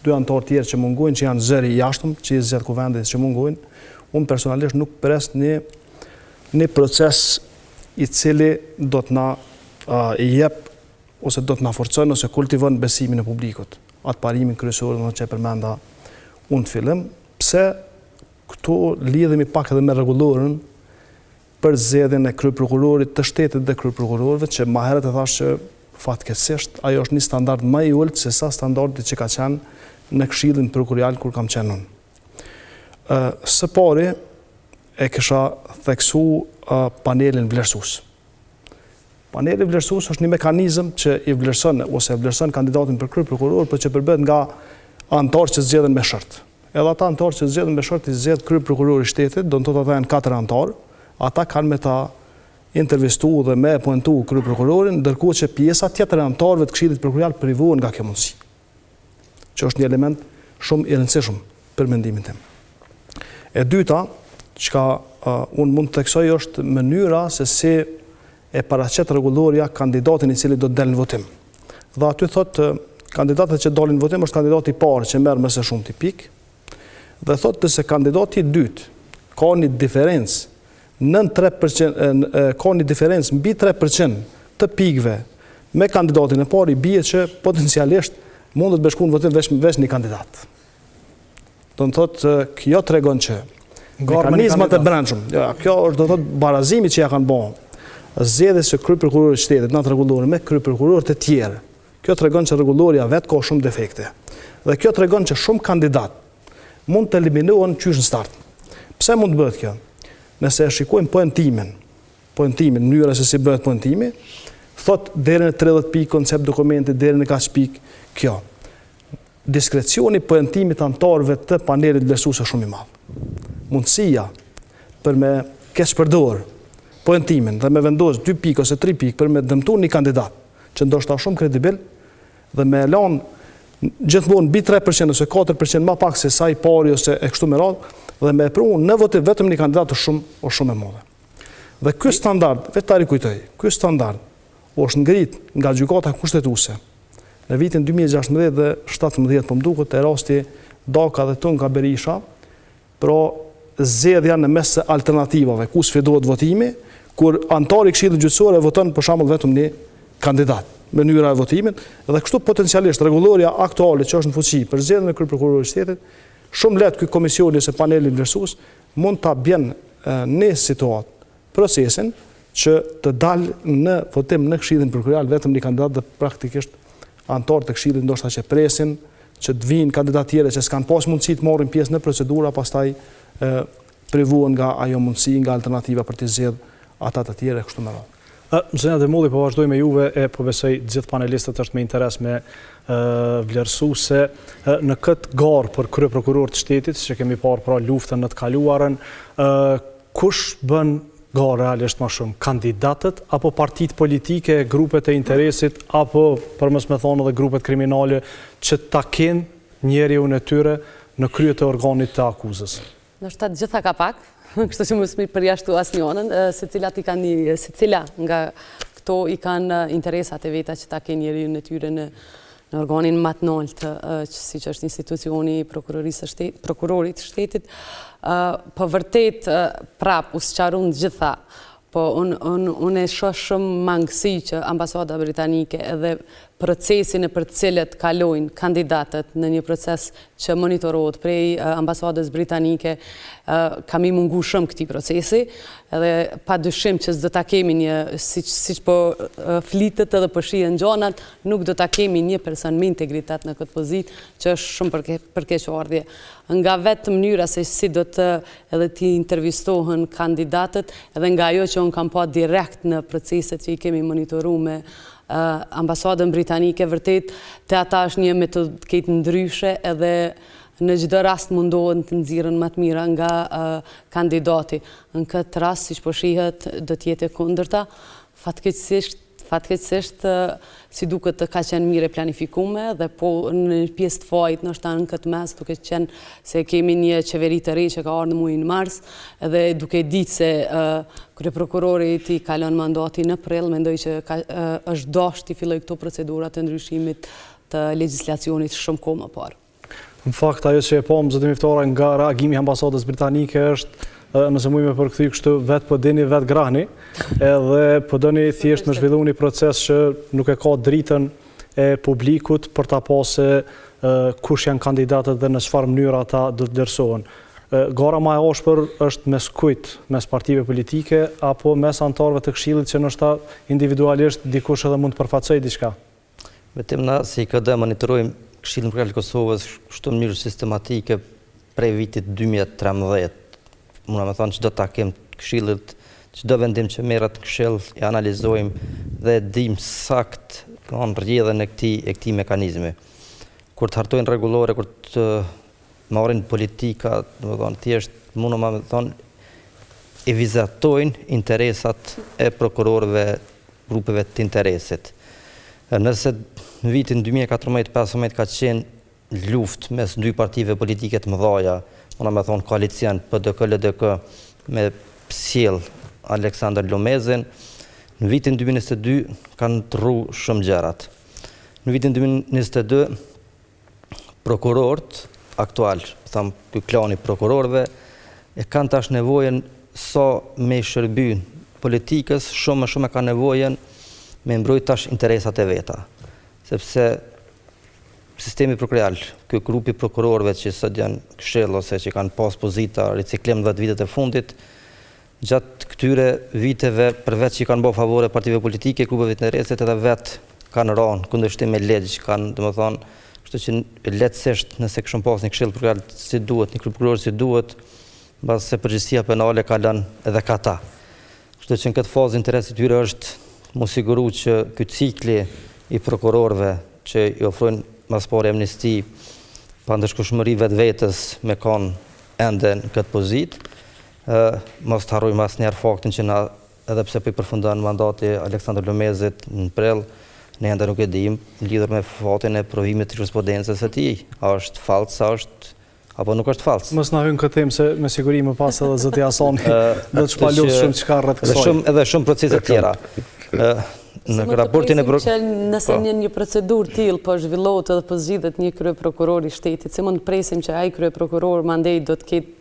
dy anëtarë tjerë që mungojnë, që janë zëri i jashtëm, që i zgjedh kuvendi që mungojnë, unë personalisht nuk pres një, një proces i cili do të na uh, jep ose do të na forcon ose kultivon besimin e publikut. Atë parimin kryesor do që e përmenda unë në fillim, pse këtu lidhemi pak edhe me rregulloren për zgjedhjen e kryeprokurorit të shtetit dhe kryeprokurorëve që ma herët e thashë që fatkeqësisht ajo është një standard më i ulët se sa standardi që ka qenë në Këshillin Prokurorial kur kam qenë unë. Ë së pari e kisha theksu panelin vlerësues. Paneli vlerësues është një mekanizëm që i vlerëson ose e vlerëson kandidatin për kryeprokuror, por që përbëhet nga anëtarë që zgjedhen me short. Edhe ata anëtarë që zgjedhen me short i zgjedh kryeprokurori i shtetit, do të thotë ata janë katër anëtarë, ata kanë me ta intervistu dhe me e poentu kryeprokurorin, ndërkohë që pjesa tjetër e anëtarëve të Këshillit Prokurorial privohen nga kjo mundësi. Që është një element shumë i rëndësishëm për mendimin tim. E dyta, çka uh, unë mund të theksoj është mënyra se si e paraqet rregullorja kandidatin i cili do të dalë në votim. Dhe aty thotë kandidatët që dalin në votim është kandidati i parë që merr më së shumti pikë. Dhe thotë se kandidati i dytë ka një diferencë nën 3% ka një diferencë mbi 3% të pikëve me kandidatin e parë i bie që potencialisht mundet me shku në votim veç, veç një kandidat. Do të thotë kjo tregon që mekanizmat e brendshëm, jo, kjo është do të thotë barazimi që ja kanë bë zgjedhjes së kryeprokurorit të shtetit në atë rregullore me kryeprokurorët e tjerë. Kjo tregon që rregullorja vetë ka shumë defekte. Dhe kjo tregon që shumë kandidatë mund të eliminohen qysh në start. Pse mund të bëhet kjo? Nëse e shikojmë poentimin, poentimin, mënyra se si bëhet poentimi, thot deri në 30 pikë koncept dokumenti, deri në kaq pikë kjo. Diskrecioni i poentimit të anëtarëve të panelit vlerësues është shumë i madh. Mundësia për me keqpërdor poentimin dhe me vendos 2 pikë ose 3 pikë për me dëmtu një kandidat që ndoshta është shumë kredibil dhe me e lanë gjithmonë mbi 3% ose 4% ma pak se sa i pari ose e kështu me radhë dhe me e pru në votim vetëm një kandidat është shumë është shumë e madhe. Dhe ky standard, veç ta rikujtoj, ky standard është ngrit nga gjykata kushtetuese Në vitin 2016 dhe 17, po më duket, te rasti Daka dhe Tunka Berisha, pra zgjedhja në mes të alternativave, ku sfidohet votimi, kur anëtari i Këshillit Gjyqësor e voton për shembull vetëm një kandidat, mënyra e votimit, dhe kështu potencialisht rregullorja aktuale që është në fuqi për zgjedhjen e kryeprokurorit të shtetit, shumë lehtë ky komisioni ose paneli vlerësues mund ta bjen në situatë procesin që të dalë në votim në Këshillin Prokurorial vetëm një kandidat dhe praktikisht anëtarët e Këshillit ndoshta që presin që të vijnë kandidatë tjerë që s'kanë pas mundësi të marrin pjesë në procedura, pastaj e, privohen nga ajo mundësi, nga alternativa për të zgjedh ata të tjerë e kështu me radhë. Zonja Demolli, po vazhdoj me juve e po besoj gjithë panelistët është me interes me vlerësu se në këtë garë për kryeprokuror të shtetit, që kemi parë pra luftën në të kaluarën, Kush bën garë realisht ma shumë, kandidatët apo partitë politike, grupet e interesit apo për mos me thonë edhe grupet kriminale që ta kenë njeriun e tyre në krye të organit të akuzës? Ndoshta të gjitha ka pak, kështu që mos me përjashtu asnjënën, secilat i kanë një, secila nga këto i kanë interesat e veta që ta kenë njeriun e tyre në. Në organin ma të naltë, siç është institucioni i prokurorisë së shtetit, prokurorit të shtetit, po vërtet prap u sqarun të gjitha, po unë un, un e shoh shumë mangësi që ambasada britanike edhe procesi nëpër të cilët kalojnë kandidatët në një proces që monitorohet prej ambasadës britanike, ka me i mungu shumë këtij procesi, edhe pa dyshim që s'do ta kemi një, siç, siç po flitet edhe po shihen gjanat, nuk do ta kemi një person me integritet në këtë pozitë, që është shumë për, për keqardhje. Nga vetë mënyra se si do të edhe t'i intervistohen kandidatët, edhe nga ajo që unë kam pa direkt në proceset që i kemi monitoru me ambasadën britanike, vërtet te ata është një metodë krejt ndryshe edhe në çdo rast mundohen të nxjerrin ma të mira nga kandidati. Në këtë rast, siç po shihet, do të jetë e kundërta. Fatkeqësisht, fatkeqësisht si duket ka qenë mirë e planifikume dhe po në një pjesë të fajit ndoshta në këtë mes duke qenë se kemi një qeveri të re që ka ardhur në muajin mars dhe duke ditë se kryeprokurorit i kalon mandati në prill, mendoj që ka, është dashtë t'i fillojë këto procedura të ndryshimit të legjislacionit shumë kohë më parë. Në fakt, ajo që e pamë, zoti Miftaraj, nga reagimi i ambasadës britanike është, nëse muj me përkthy kështu, vetë po dini, vetë grahni, edhe po doni thjesht me zhvillu një proces që nuk e ka dritën e publikut për ta pa se kush janë kandidatët dhe në çfarë mënyra ata do të vlerësohen. Gara ma e ashpër është mes kujt, mes partive politike apo mes anëtarëve të këshillit që ndoshta individualisht dikush edhe mund të përfaqësojë diçka? Vetëm na si IKD monitorojmë Këshillin Prokurorial të Kosovës kështu në mënyrë sistematike prej vitit 2013. Muna me thonë çdo takim të këshillit, çdo vendim që merret në këshill e analizojmë dhe e dimë sakt, domethënë rrjedhën e këtij e këtij mekanizmi. Kur të hartojnë rregullore, kur të marrin politika, domethënë thjesht muna me thonë i vizatojnë interesat e prokurorëve grupeve të interesit. Nëse në vitin 2014-15 ka qenë luftë mes dy partive politike të mëdhaja, muna me thonë koalicion PDK-LDK me sjell Aleksandër Lumezin, në vitin 2022 kanë ndrru shumë gjërat. Në vitin 2022 prokurorët aktual, tham ky klani i prokurorëve, e kanë tash nevojën sa me i shërby politikës, shumë më shumë e kanë nevojën me mbrojt tash interesat e veta. Sepse sistemi prokurorial, ky grupi i prokurorëve që sot janë këshill ose që kanë pas pozita riciklim 10 vitet e fundit, Gjatë këtyre viteve, përveç që i kanë bo favore partive politike, grupeve të interesit, edhe vetë kanë ra në kundërshtim me ligj, kanë, domethënë, kështu që lehtësisht nëse kishim pas një këshill prokurorial si duhet, një kryeprokuror si duhet, mbase përgjegjësia penale kalon edhe ka ta. Kështu që në këtë fazë interesi i tyre është mu siguru që ky cikli i prokurorëve që i ofrojnë ma s'pari amnisti, pandëshkueshmëri vetvetes me kanë ende në këtë pozitë, Mos të harrojmë asnjëherë faktin që na edhe pse po i përfundon mandati Aleksandër Lumezit në prill, ne ende nuk e dimë lidhur me fatin e provimit të jurisprudencës së tij, a është fals, a është apo nuk është fals. Mos na hyn në këtë temë se me siguri më pas edhe zoti Hasani do të shpalosë shumë çka rreth kësaj. Edhe shumë edhe shumë procese të tjera. Në raportin e që nëse po. një një procedurë tillë po zhvillohet edhe po zgjidhet një kryeprokuror i shtetit, si mund të presim që ai kryeprokuror mandej do të ketë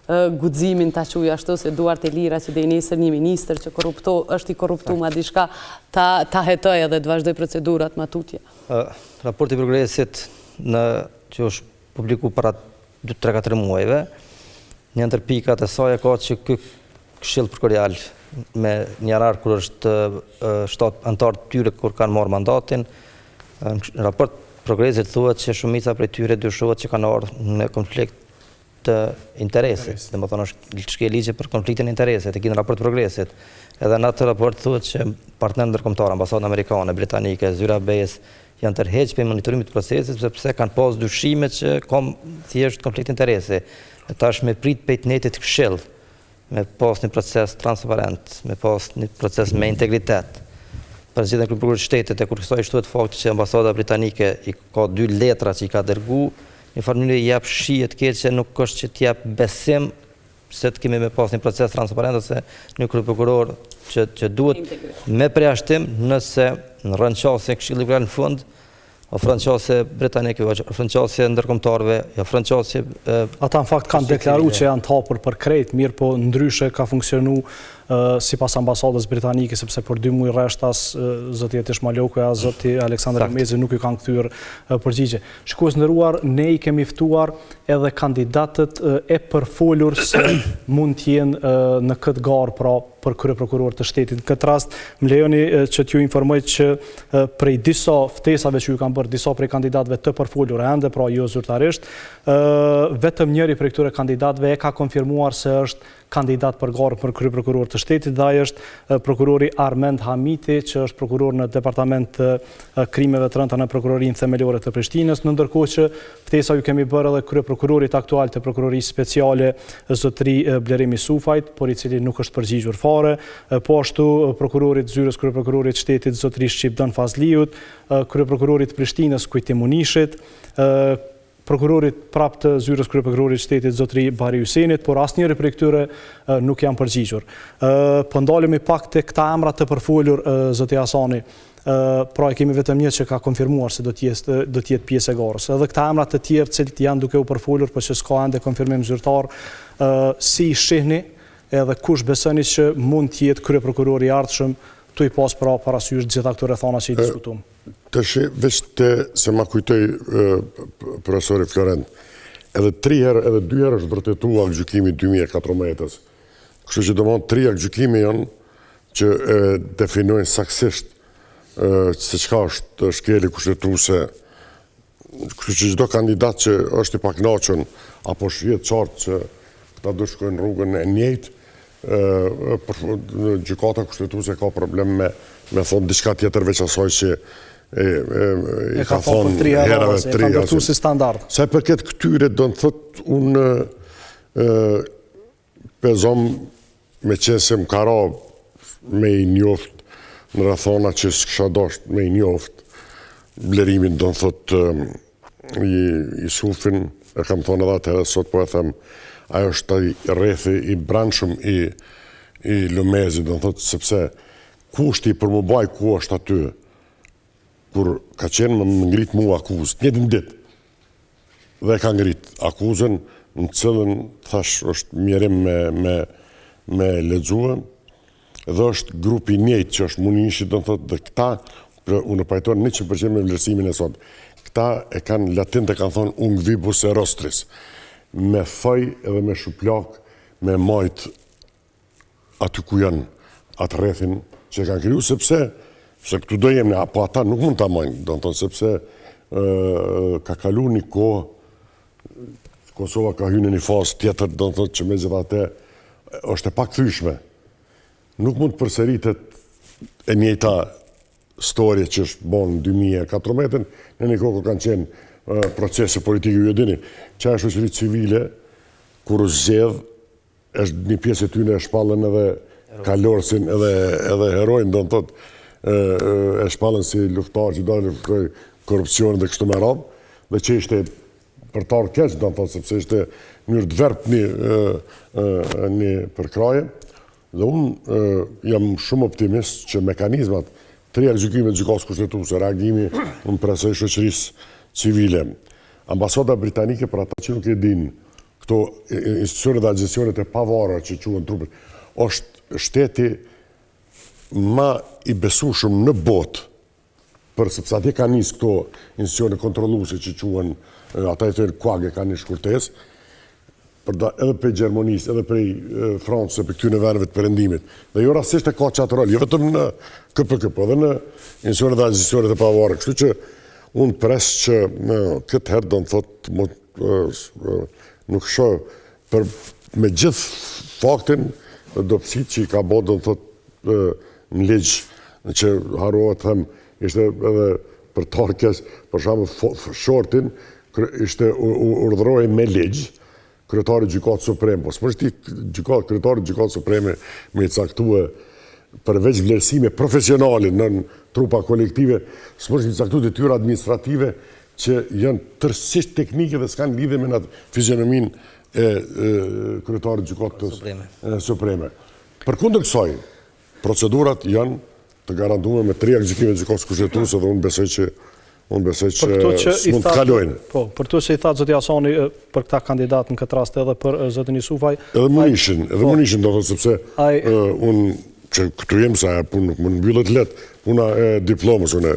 guximin ta quaj ashtu se duart e lira që deri nesër një ministër që korrupto, është i korruptu ma diçka ta ta hetojë edhe të vazhdojë procedurat ma tutje. Raporti i progresit në që është publiku para 2-3-4 muajve, një ndër pikat e saj e ka që ky këshill prokurorial me një janar kur është 7 anëtarë të tyre kur kanë marrë mandatin, në raport progresit thuhet që shumica prej tyre dyshohet që kanë ardhur në konflikt të interesit, domethënë është shkel ligji për konfliktin e interesit, e ki në raport progresit. Edhe në atë raport thuhet që partnerët ndërkombëtarë, ambasada amerikane, britanike, zyra e BE-së, janë tërheq prej monitorimit të procesit, sepse kanë pas dyshime që ka thjesht konflikt interesi. E tash me prit prej të njëjtit këshill, me pas një proces transparent, me pas një proces me integritet, për zgjedhjen e kryeprokurorit të shtetit, e kur kësaj i shtohet fakti që ambasada britanike i ka dy letra që i ka dërgu, një farë mënyre i jep shije të keqe, nuk është që të jep besim se të kemi me pas një proces transparent ose një kryeprokuror që, që duhet me përjashtim nëse në rënë qasje këshilli prokurorial në fund. Ofron qasje britanikëve, ofron qasje ndërkombëtarëve, ofron qasje Ata në fakt kanë deklaru që janë të hapur për krejt, mirëpo ndryshe ka funksionu sipas ambasadës britanike, sepse për dy muaj rresht as zoti Jetish Maloku e as zoti Aleksandër Lumezi nuk ju kanë kthyer përgjigje. Shikues të nderuar, ne i kemi ftuar edhe kandidatët e përfolur se mund të jenë në këtë garë, pra për kryeprokuror të shtetit. Në këtë rast, më lejoni që t'ju informoj që prej disa ftesave që ju kanë bërë disa prej kandidatëve të përfolur ende, pra jo zyrtarisht, vetëm njëri prej këtyre kandidatëve e ka konfirmuar se është kandidat për garën për kryeprokuror të shtetit dhe ai është prokurori Armend Hamiti, që është prokuror në Departament të Krimeve të Rënda në Prokurorinë Themelore të Prishtinës, në ndërkohë që Ftesa ju kemi bërë edhe kryeprokurorit aktual të Prokurorisë Speciale, zotëri Blerim Isufajt, por i cili nuk është përgjigjur fare, po ashtu prokurorit Zyrës Kryeprokurorit Shtetit, zotëri Shqipdon Fazliut, kryeprokurorit të Prishtinës, Kujtim Munishit, prokurorit prapë të Zyrës Kryeprokurorit Shtetit, zotëri Bahri Hysenit, por asnjëri prej këtyre nuk janë përgjigjur. Po ndalemi pak te këta emra të përfolur, zoti Hasani. Pra e kemi vetëm një që ka konfirmuar se do të jetë do të jetë pjesë e garës. Edhe këta emra të tjerë të cilët janë duke u përfolur, por që s'ka ende konfirmim zyrtar, ë si i shihni edhe kush besoni që mund të jetë kryeprokurori i ardhshëm, tu i pas pra parasysh të gjitha këto rrethana që i diskutuam. Tash veç të se ma kujtoi profesori Florent, edhe tri herë, edhe dy herë është vërtetu aktgjykimi 2014-ës. Kështu që domethënë tri aktgjykime janë që e definojnë saktësisht se çka është shkelje kushtetuese, kështu që çdo kandidat që është i pakënaqur apo shihet qartë që këta do shkojnë rrugën e njëjtë, gjykata kushtetuese ka problem me me thonë diçka tjetër veç asaj që e, e, e ka thonë tri herëve tri. E ka ndërtu si standard. Sa i përket këtyre, do të thotë unë Pe zom meqenëse më ka ra me i njoft në rrethana që s'kisha dasht me i njoft Blerimin do të thotë Isufin e kam thonë edhe atëherë sot po e them ai është ai rrethi i brendshëm i i Lumezit do të thotë sepse kushti për m'u bajt ku është aty kur ka qenë me më ngrit mu akuzë, të njëjtën ditë, dhe e ka ngrit akuzën në cilën, thash, është mjerim me, me, me lexue, dhe është grupi i njëjtë që është Munishi, do të thotë, dhe këta, pra, unë pajtohem 100% me vlerësimin e sot, këta e kanë, latint e kanë thonë unguibus et rostris, me thoj edhe me shuplakë, me majtë aty ku janë atë rrethin që e kanë kriju, sepse se këtu do jemi, apo ata nuk mund ta majnë, do të thonë, sepse ka kalu një kohë, Kosova ka hy në një fazë tjetër, do të thotë që megjithatë është e pakthyeshme. Nuk mund të përsëritet e njëjta storje që është bo në 2014, në një kohë kur kanë qenë procese politike, ju e dini, që ajo shoqëri civile, kur u zgjedh, është një pjesë e tyne e shpallën edhe kalorësin edhe, edhe heroin, do të thotë, e shpallën si luftëtar që do të luftojë korrupsionin dhe kështu me radhë, dhe që ishte për të ardhur keq, do të thotë, sepse ishte në mënyrë të verbët një, një përkrahje, dhe unë jam shumë optimist që mekanizmat, tri aktgjykime të gjykatës kushtetuese, reagimi, unë presoj shoqërisë civile. Ambasada britanike për ata që nuk e dinë, këto institucionet dhe agjencionet e pavarura që quhen trupit, është shteti ma i besueshëm në botë, për sepse atje kanë nisë këto institucione kontrolluese që quhen, ata i thonë QUAG e kanë një shkurtesë, për da, edhe prej Gjermanisë, edhe prej Francës, edhe prej këtyre vendeve të perëndimit. Dhe jo rastësisht e ka qatë rol, jo vetëm në KPK, po edhe në institucionet dhe agjencionet e pavarura. Kështu që unë pres që në këtë herë do të thotë nuk shoh për me gjithë faktin dhe dobësitë që i ka bo, do të thotë në ligj, që harrova të them, ishte edhe për të ardhur keq, për shembull shortin ishte urdhërohej me ligj, kryetari i Gjykatës Supreme, po s'munesh ti gjykatë, kryetari i Gjykatës Supreme me i caktue përveç vlerësime profesionale në trupa kolektive, s'munesh me i caktu detyra administrative që janë tërësisht teknike dhe s'kanë lidhje me atë fizionominë e kryetarit të Gjykatës Supreme. Përkundër kësaj, procedurat janë të garantume me tri aktgjykime të Gjykatës Kushtetuese dhe unë besoj që... Unë besoj që s'mund të kalojnë. Po, për këto që i thatë zoti Hasani për këta kandidatë në këtë rast edhe për zotin Isufaj. Edhe Munishin, edhe po. Munishin do thotë sepse unë që këtu jem sa e punë nuk mund mbyllet lehtë, puna e diplomës, unë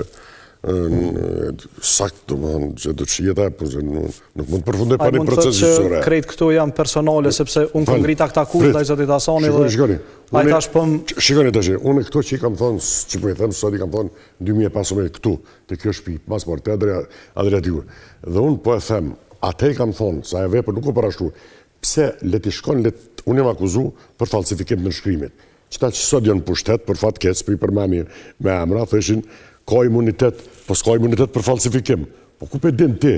saktë, domethënë, që do të shihet ajo punë, nuk mund të përfundoj pa një proces gjyqësor. Ai mund të thotë që krejt këto janë personale, sepse unë kam ngrit aktakuzë ndaj zotit Hasani dhe... Shikoni, shikoni. Ai tash po Shikoni tash, unë këto që i kam thonë, që po i them sot i kam thonë 2015 këtu, te kjo shtëpi, mas por te Adriatiku. Dhe unë po e them, atë i kam thonë, se ajo vepër nuk u parashtru, pse le t'i shkon, le të, unë jam akuzu për falsifikim të nënshkrimit. Qëta që sot janë pushtet, për fat keq, s'po i përmeni me emra, thëshin, ka imunitet, po s'ka imunitet për falsifikim. Po ku pe din ti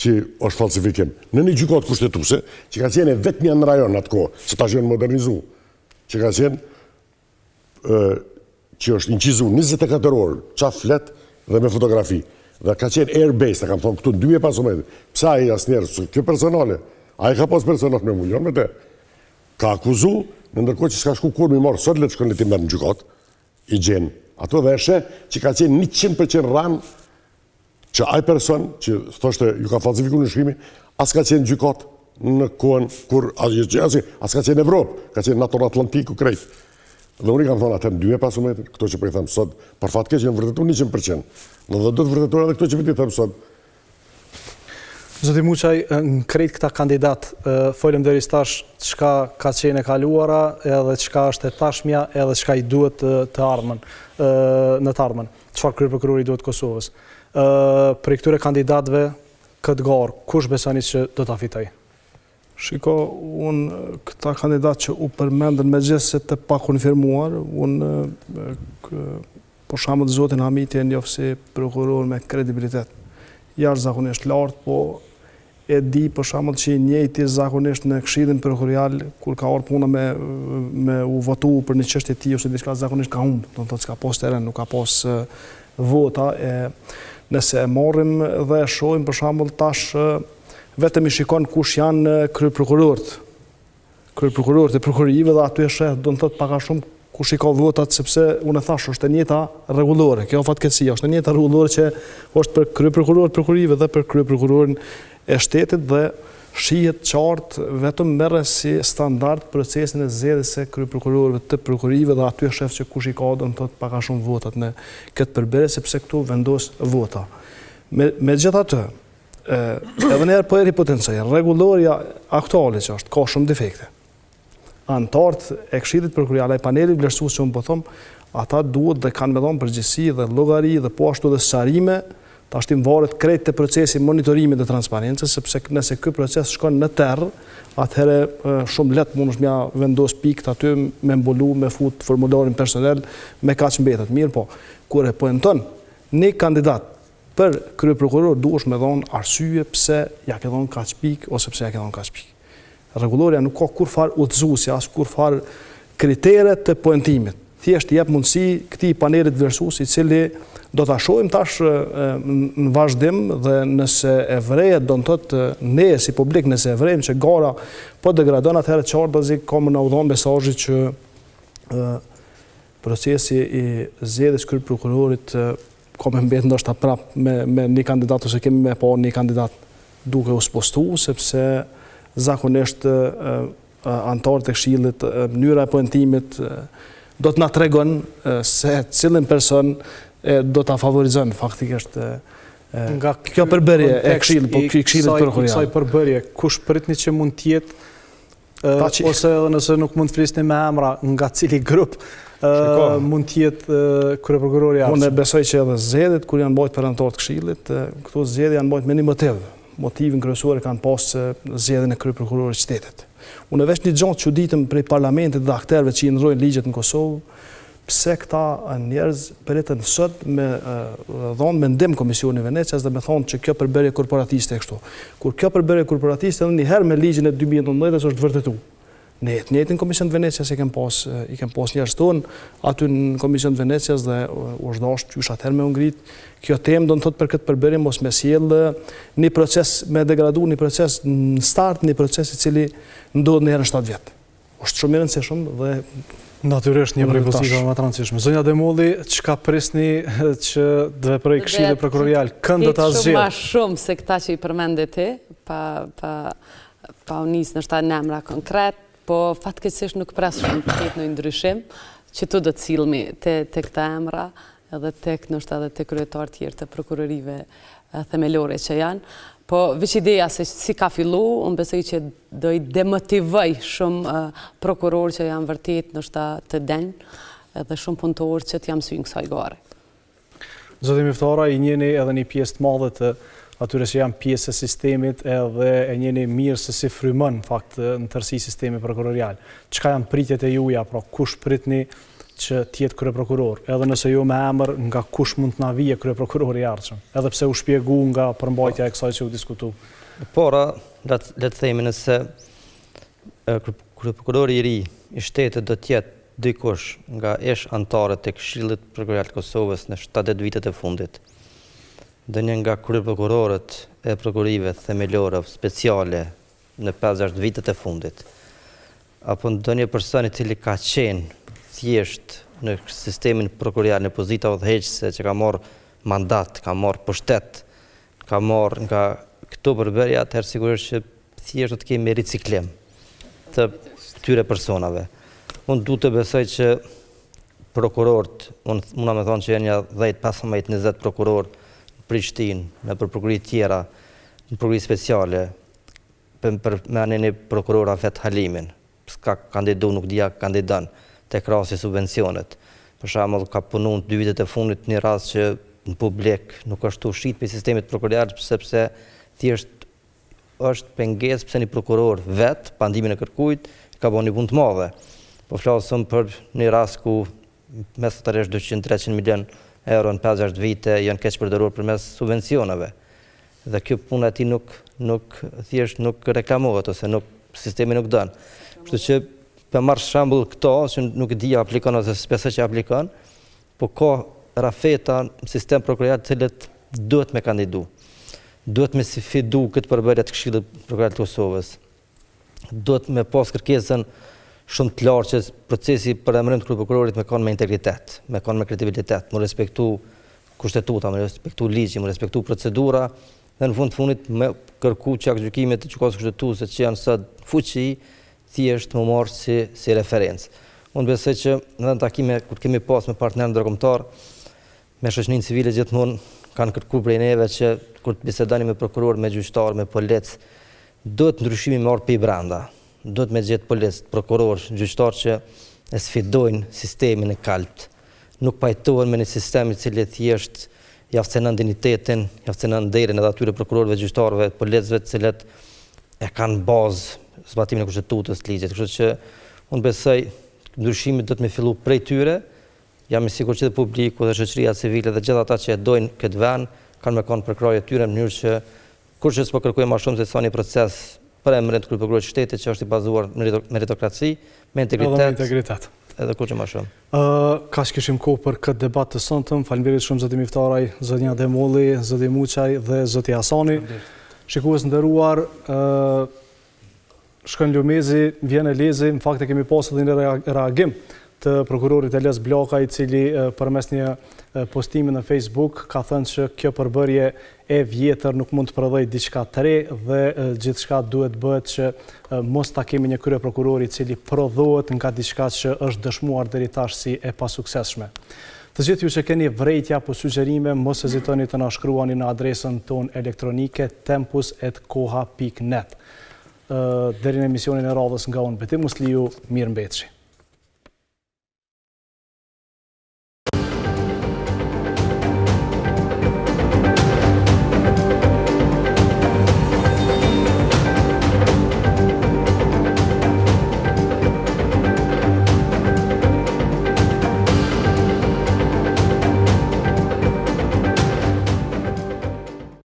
që është falsifikim? Në një gjykatë kushtetuese, që ka qenë e vetmja në rajon atë kohë, se tash janë modernizu, që ka qenë që është incizu 24 orë, qa flet dhe me fotografi. Dhe ka qenë airbase, e kam thonë këtu në 2015, pse ai asnjëherë, se kjo personale, ai ka pas personal me mu, jo me te. Ka akuzu, në ndërkohë që s'ka shku kur mi marrë, sot le të shkon le t'i merr në gjykatë, i gjen ato dhe e sheh që ka qenë 100% rrenë që ai person që thoshte ju ka falsifiku nënshkrimin, as ka qenë gjykatë në kohën kur as, as, as ka qenë në Evropë, ka qenë në atë Atlantiku krejt. Dhe unë i kam thonë atë në 2015, këto që po i them sot, për fat keq janë vërtetu 100%. Dhe do të vërtetohen edhe këto që po i them sot. Zoti Muçaj, në krejt këta kandidatë, folëm deri tash çka ka qenë e kaluara, edhe çka është e tashmja, edhe çka i duhet të ardhmen, në të ardhmen. Çfarë kryeprokurori i duhet Kosovës? Prej këtyre kandidatëve këtë garë, kush besoni që do ta fitojë? Shiko, unë këta kandidatë që u përmendën megjithëse të pakonfirmuar, unë për shembull zotin Hamiti e njoh si prokuror me kredibilitet jashtëzakonisht lartë, po E di për shembull që i njëjti zakonisht në Këshillin Prokurorial kur ka ardhur puna me me u votu për një çështje të tij ose diçka zakonisht ka humb, do të thotë s'ka pas teren, nuk ka pas vota e nëse e marrim dhe e shohim për shembull tash vetëm i shikon kush janë kryeprokurorët kryeprokurorët e prokurorive dhe aty e sheh, do të thotë pak a shumë kush i ka votat sepse unë e thash është e njëjta rregullore. Kjo fatkeqësi është e njëjta rregullore që është për kryeprokurorët e prokurorive dhe për kryeprokurorin e shtetit dhe shihet qartë vetëm merre si standard procesin e zgjedhjes së kryeprokurorëve të prokurorive dhe aty e shef që kush i ka do të thotë pak a shumë votat në këtë përbërje sepse këtu vendos vota. Me, megjithatë, Edhe një herë po e ripotencoj, rregullorja aktuale që është, ka shumë defekte. Anëtarët e Këshillit Prokurorial, ai paneli vlerësues që unë po them, ata duhet dhe kanë me dhënë përgjegjësi dhe llogari dhe po ashtu dhe sqarime, tashti varet krejt te procesi i monitorimit dhe transparencës, sepse nëse ky proces shkon në terr, atëherë shumë lehtë mundesh me ja vendos pikët aty, me mbulu, me fut formularin personal, me kaq mbetet. Mirëpo, kur e poenton një kandidat Për kryeprokuror duhesh me dhonë arsye pse ja ke dhonë kaq pikë ose pse ja ke dhonë kaq pikë. Rregullorja nuk ka kurrfarë udhëzuesi, as kurrfarë kritere të poentimit. Thjesht i jep mundësi këtij panelit vlerësues i cili do ta shohim tash në vazhdim dhe nëse e vërehet do të thotë ne si publik nëse e vërejmë që gara po degradon atëherë qartazi ka me na u dhonë mesazhi që procesi i zgjedhjes kryeprokurorit ka me mbet ndoshta prap me me një kandidat ose kemi me pa një kandidat duke u spostu, sepse zakonisht anëtarët e këshillit, mënyra e poentimit do të na tregon se cilin person do ta favorizon faktikisht nga kjo përbërje e këshillit, po këshillit prokurorial. Kësaj përbërje, kush pritni që mund të jetë Ose edhe nëse nuk mund të flisni me emra, nga cili grup mund të jetë kryeprokurori i ardhshëm? Unë besoj që edhe zgjedhjet kur janë mbajtur për anëtarë të këshillit, këto zgjedhje janë mbajtur me një motiv. Motivin kryesor e kanë pas zgjedhjen e kryeprokurorit të shtetit. Unë veç një gjë çuditem prej parlamentit dhe akterëve që i ndrojnë ligjet në Kosovë, Pse këta njerëz pritën sot me dhonë mendim Komisioni i Venecias dhe me thonë që kjo përbërje korporatiste e kështu. Kur kjo përbërje korporatiste edhe një herë me ligjin e 2019-ës është vërtetu. Ne të njëjtin Komision të Venecias i kem pas, i kem pas njerëz tonë aty në Komision të Venecias dhe u është dashtë qysh atëherë me u ngrit. Kjo temë do të thotë për këtë përbërje mos me sjell një proces me degradu një proces në start, një proces i cili ndodh një herë në 7 vjet. Është shumë i rëndësishëm dhe Natyrisht një prej pozitave më të rëndësishme. Zonja Demolli, çka prisni që të veprojë Këshilli Prokurorial? Kënd do ta zgjedhë? Shumë ma shumë se këta që i përmende ti, pa pa pa u nis ndoshta në emra konkret, po fatkeqësisht nuk pres shumë të ketë ndonjë ndryshim, që tu do të sillmi te te këta emra edhe tek ndoshta edhe te kryetarë tjerë të prokurorive themelore që janë. Po veç ideja se si ka fillu, unë besoj që do i demotivoj shumë prokurorë që janë vërtet ndoshta të denjë edhe shumë punëtorë që t'ia mësyjnë kësaj gare. Zoti Miftaraj, i njihni edhe një pjesë të madhe të atyre që janë pjesë e sistemit edhe e njihni mirë se si frymon në fakt në tërësi sistemi prokurorial. Çka janë pritjet e juaja, pra kush pritni që të jetë kryeprokuror, edhe nëse jo me emër nga kush mund të na vijë kryeprokurori i ardhshëm, edhe pse u shpjegu nga përmbajtja e kësaj që u diskutu. Para, le të themi nëse kryeprokurori i ri i shtetit do të jetë dikush nga ish anëtarët e Këshillit Prokurorial të Kosovës në 70 vitet e fundit, ndonjë nga kryeprokurorët e prokurorive themelore speciale në 5-6 vitet e fundit, apo ndonjë person i cili ka qenë thjesht në sistemin prokurorial në pozita udhëheqëse që ka marrë mandat, ka marrë pushtet, ka marrë nga këto përbërje, atëherë sigurisht që thjesht do të kemi riciklim të këtyre personave. Unë du të besoj që prokurorët, unë muna me thonë që janë një 10, 15, 20 prokurorë në Prishtinë, nëpër prokurori tjera, në prokurori speciale, përmendi një prokuror Afet Halimin, s'ka kandidu, nuk di a kandidon, tek rasti subvencionet. Për shembull, ka punu në dy vitet e fundit një rast që në publik nuk është tu u shit prej sistemit prokurorial, sepse thjesht është pengesë pse një prokuror vetë, pa ndihmën e kërkujt, ka bo një punë të madhe. Po flasim për një rast ku mesatarisht 200-300 milion euro në 5-6 vite janë keqpërdorur përmes subvencioneve. Dhe kjo puna e tij nuk nuk thjesht nuk reklamohet ose nuk sistemi nuk don. Kështu që po marr shembull këto që nuk e di a aplikon ose s'besoj që aplikon, po ka rafeta në sistem prokurorial të cilët duhet me kandidu. Duhet me sfidu këtë përbërje të Këshillit Prokurorial të Kosovës. Duhet me pas kërkesën shumë të lartë që procesi për emërim të kryeprokurorit me kanë me integritet, me kanë me kredibilitet, me respektu kushtetuta, me respektu ligji, me respektu procedura, dhe në fund të fundit me kërku që aktgjykimet e gjykatës kushtetuese që janë sot fuqi, thjesht me marrë si, si referencë. Unë besoj që në takime kur kemi pas me partnerë ndërkombëtar, me shoqërinë civile gjithmonë kanë kërku prej neve që kur të bisedoni me prokuror, me gjyqtar, me polic, duhet ndryshimi me ardhë prej brenda. Duhet me gjetë polic, prokuror, gjyqtar që e sfidojnë sistemin e kalbt. Nuk pajtohen me një sistem i cili thjesht ja cenon dinjitetin, ja cenon nderin edhe atyre prokurorëve, gjyqtarëve, policëve të cilët e kanë bazë zbatimin e kushtetutës, të ligjit. Kështu që unë besoj ndryshimi do të me fillu prej tyre, Jam i sigurt që dhe publiku dhe shoqëria civile dhe gjithë ata që e dojnë këtë vend kanë me kanë përkrahje të tyre në mënyrë që kurrgjë s'po kërkojmë ma shumë se sa një proces për emërim të kryeprokurorit të shtetit që është i bazuar në meritokraci, me integritet. Edhe me integritet. Edhe kurrgjë ma shumë. Ë, kaq kishim kohë për këtë debat të sontëm. Faleminderit shumë zoti Miftaraj, zonja Demolli, zoti Muçaj dhe zoti Hasani. Shikues të nderuar, ë Shkon Lumezi, vjen Elezi, në fakt e kemi pasur edhe një reagim të prokurorit Elez Blakaj, i cili përmes një postimi në Facebook ka thënë që kjo përbërje e vjetër nuk mund të prodhojë diçka të re dhe gjithçka duhet bëhet që mos ta kemi një kryeprokuror i cili prodhohet nga diçka që është dëshmuar deri tash si e pasuksesshme. Të gjithë ju që keni vërejtje apo sugjerime, mos hezitoni të na shkruani në adresën tonë elektronike tempus@koha.net. Deri në emisionin e radhës nga unë Betim Musliu, mirë mbetshi.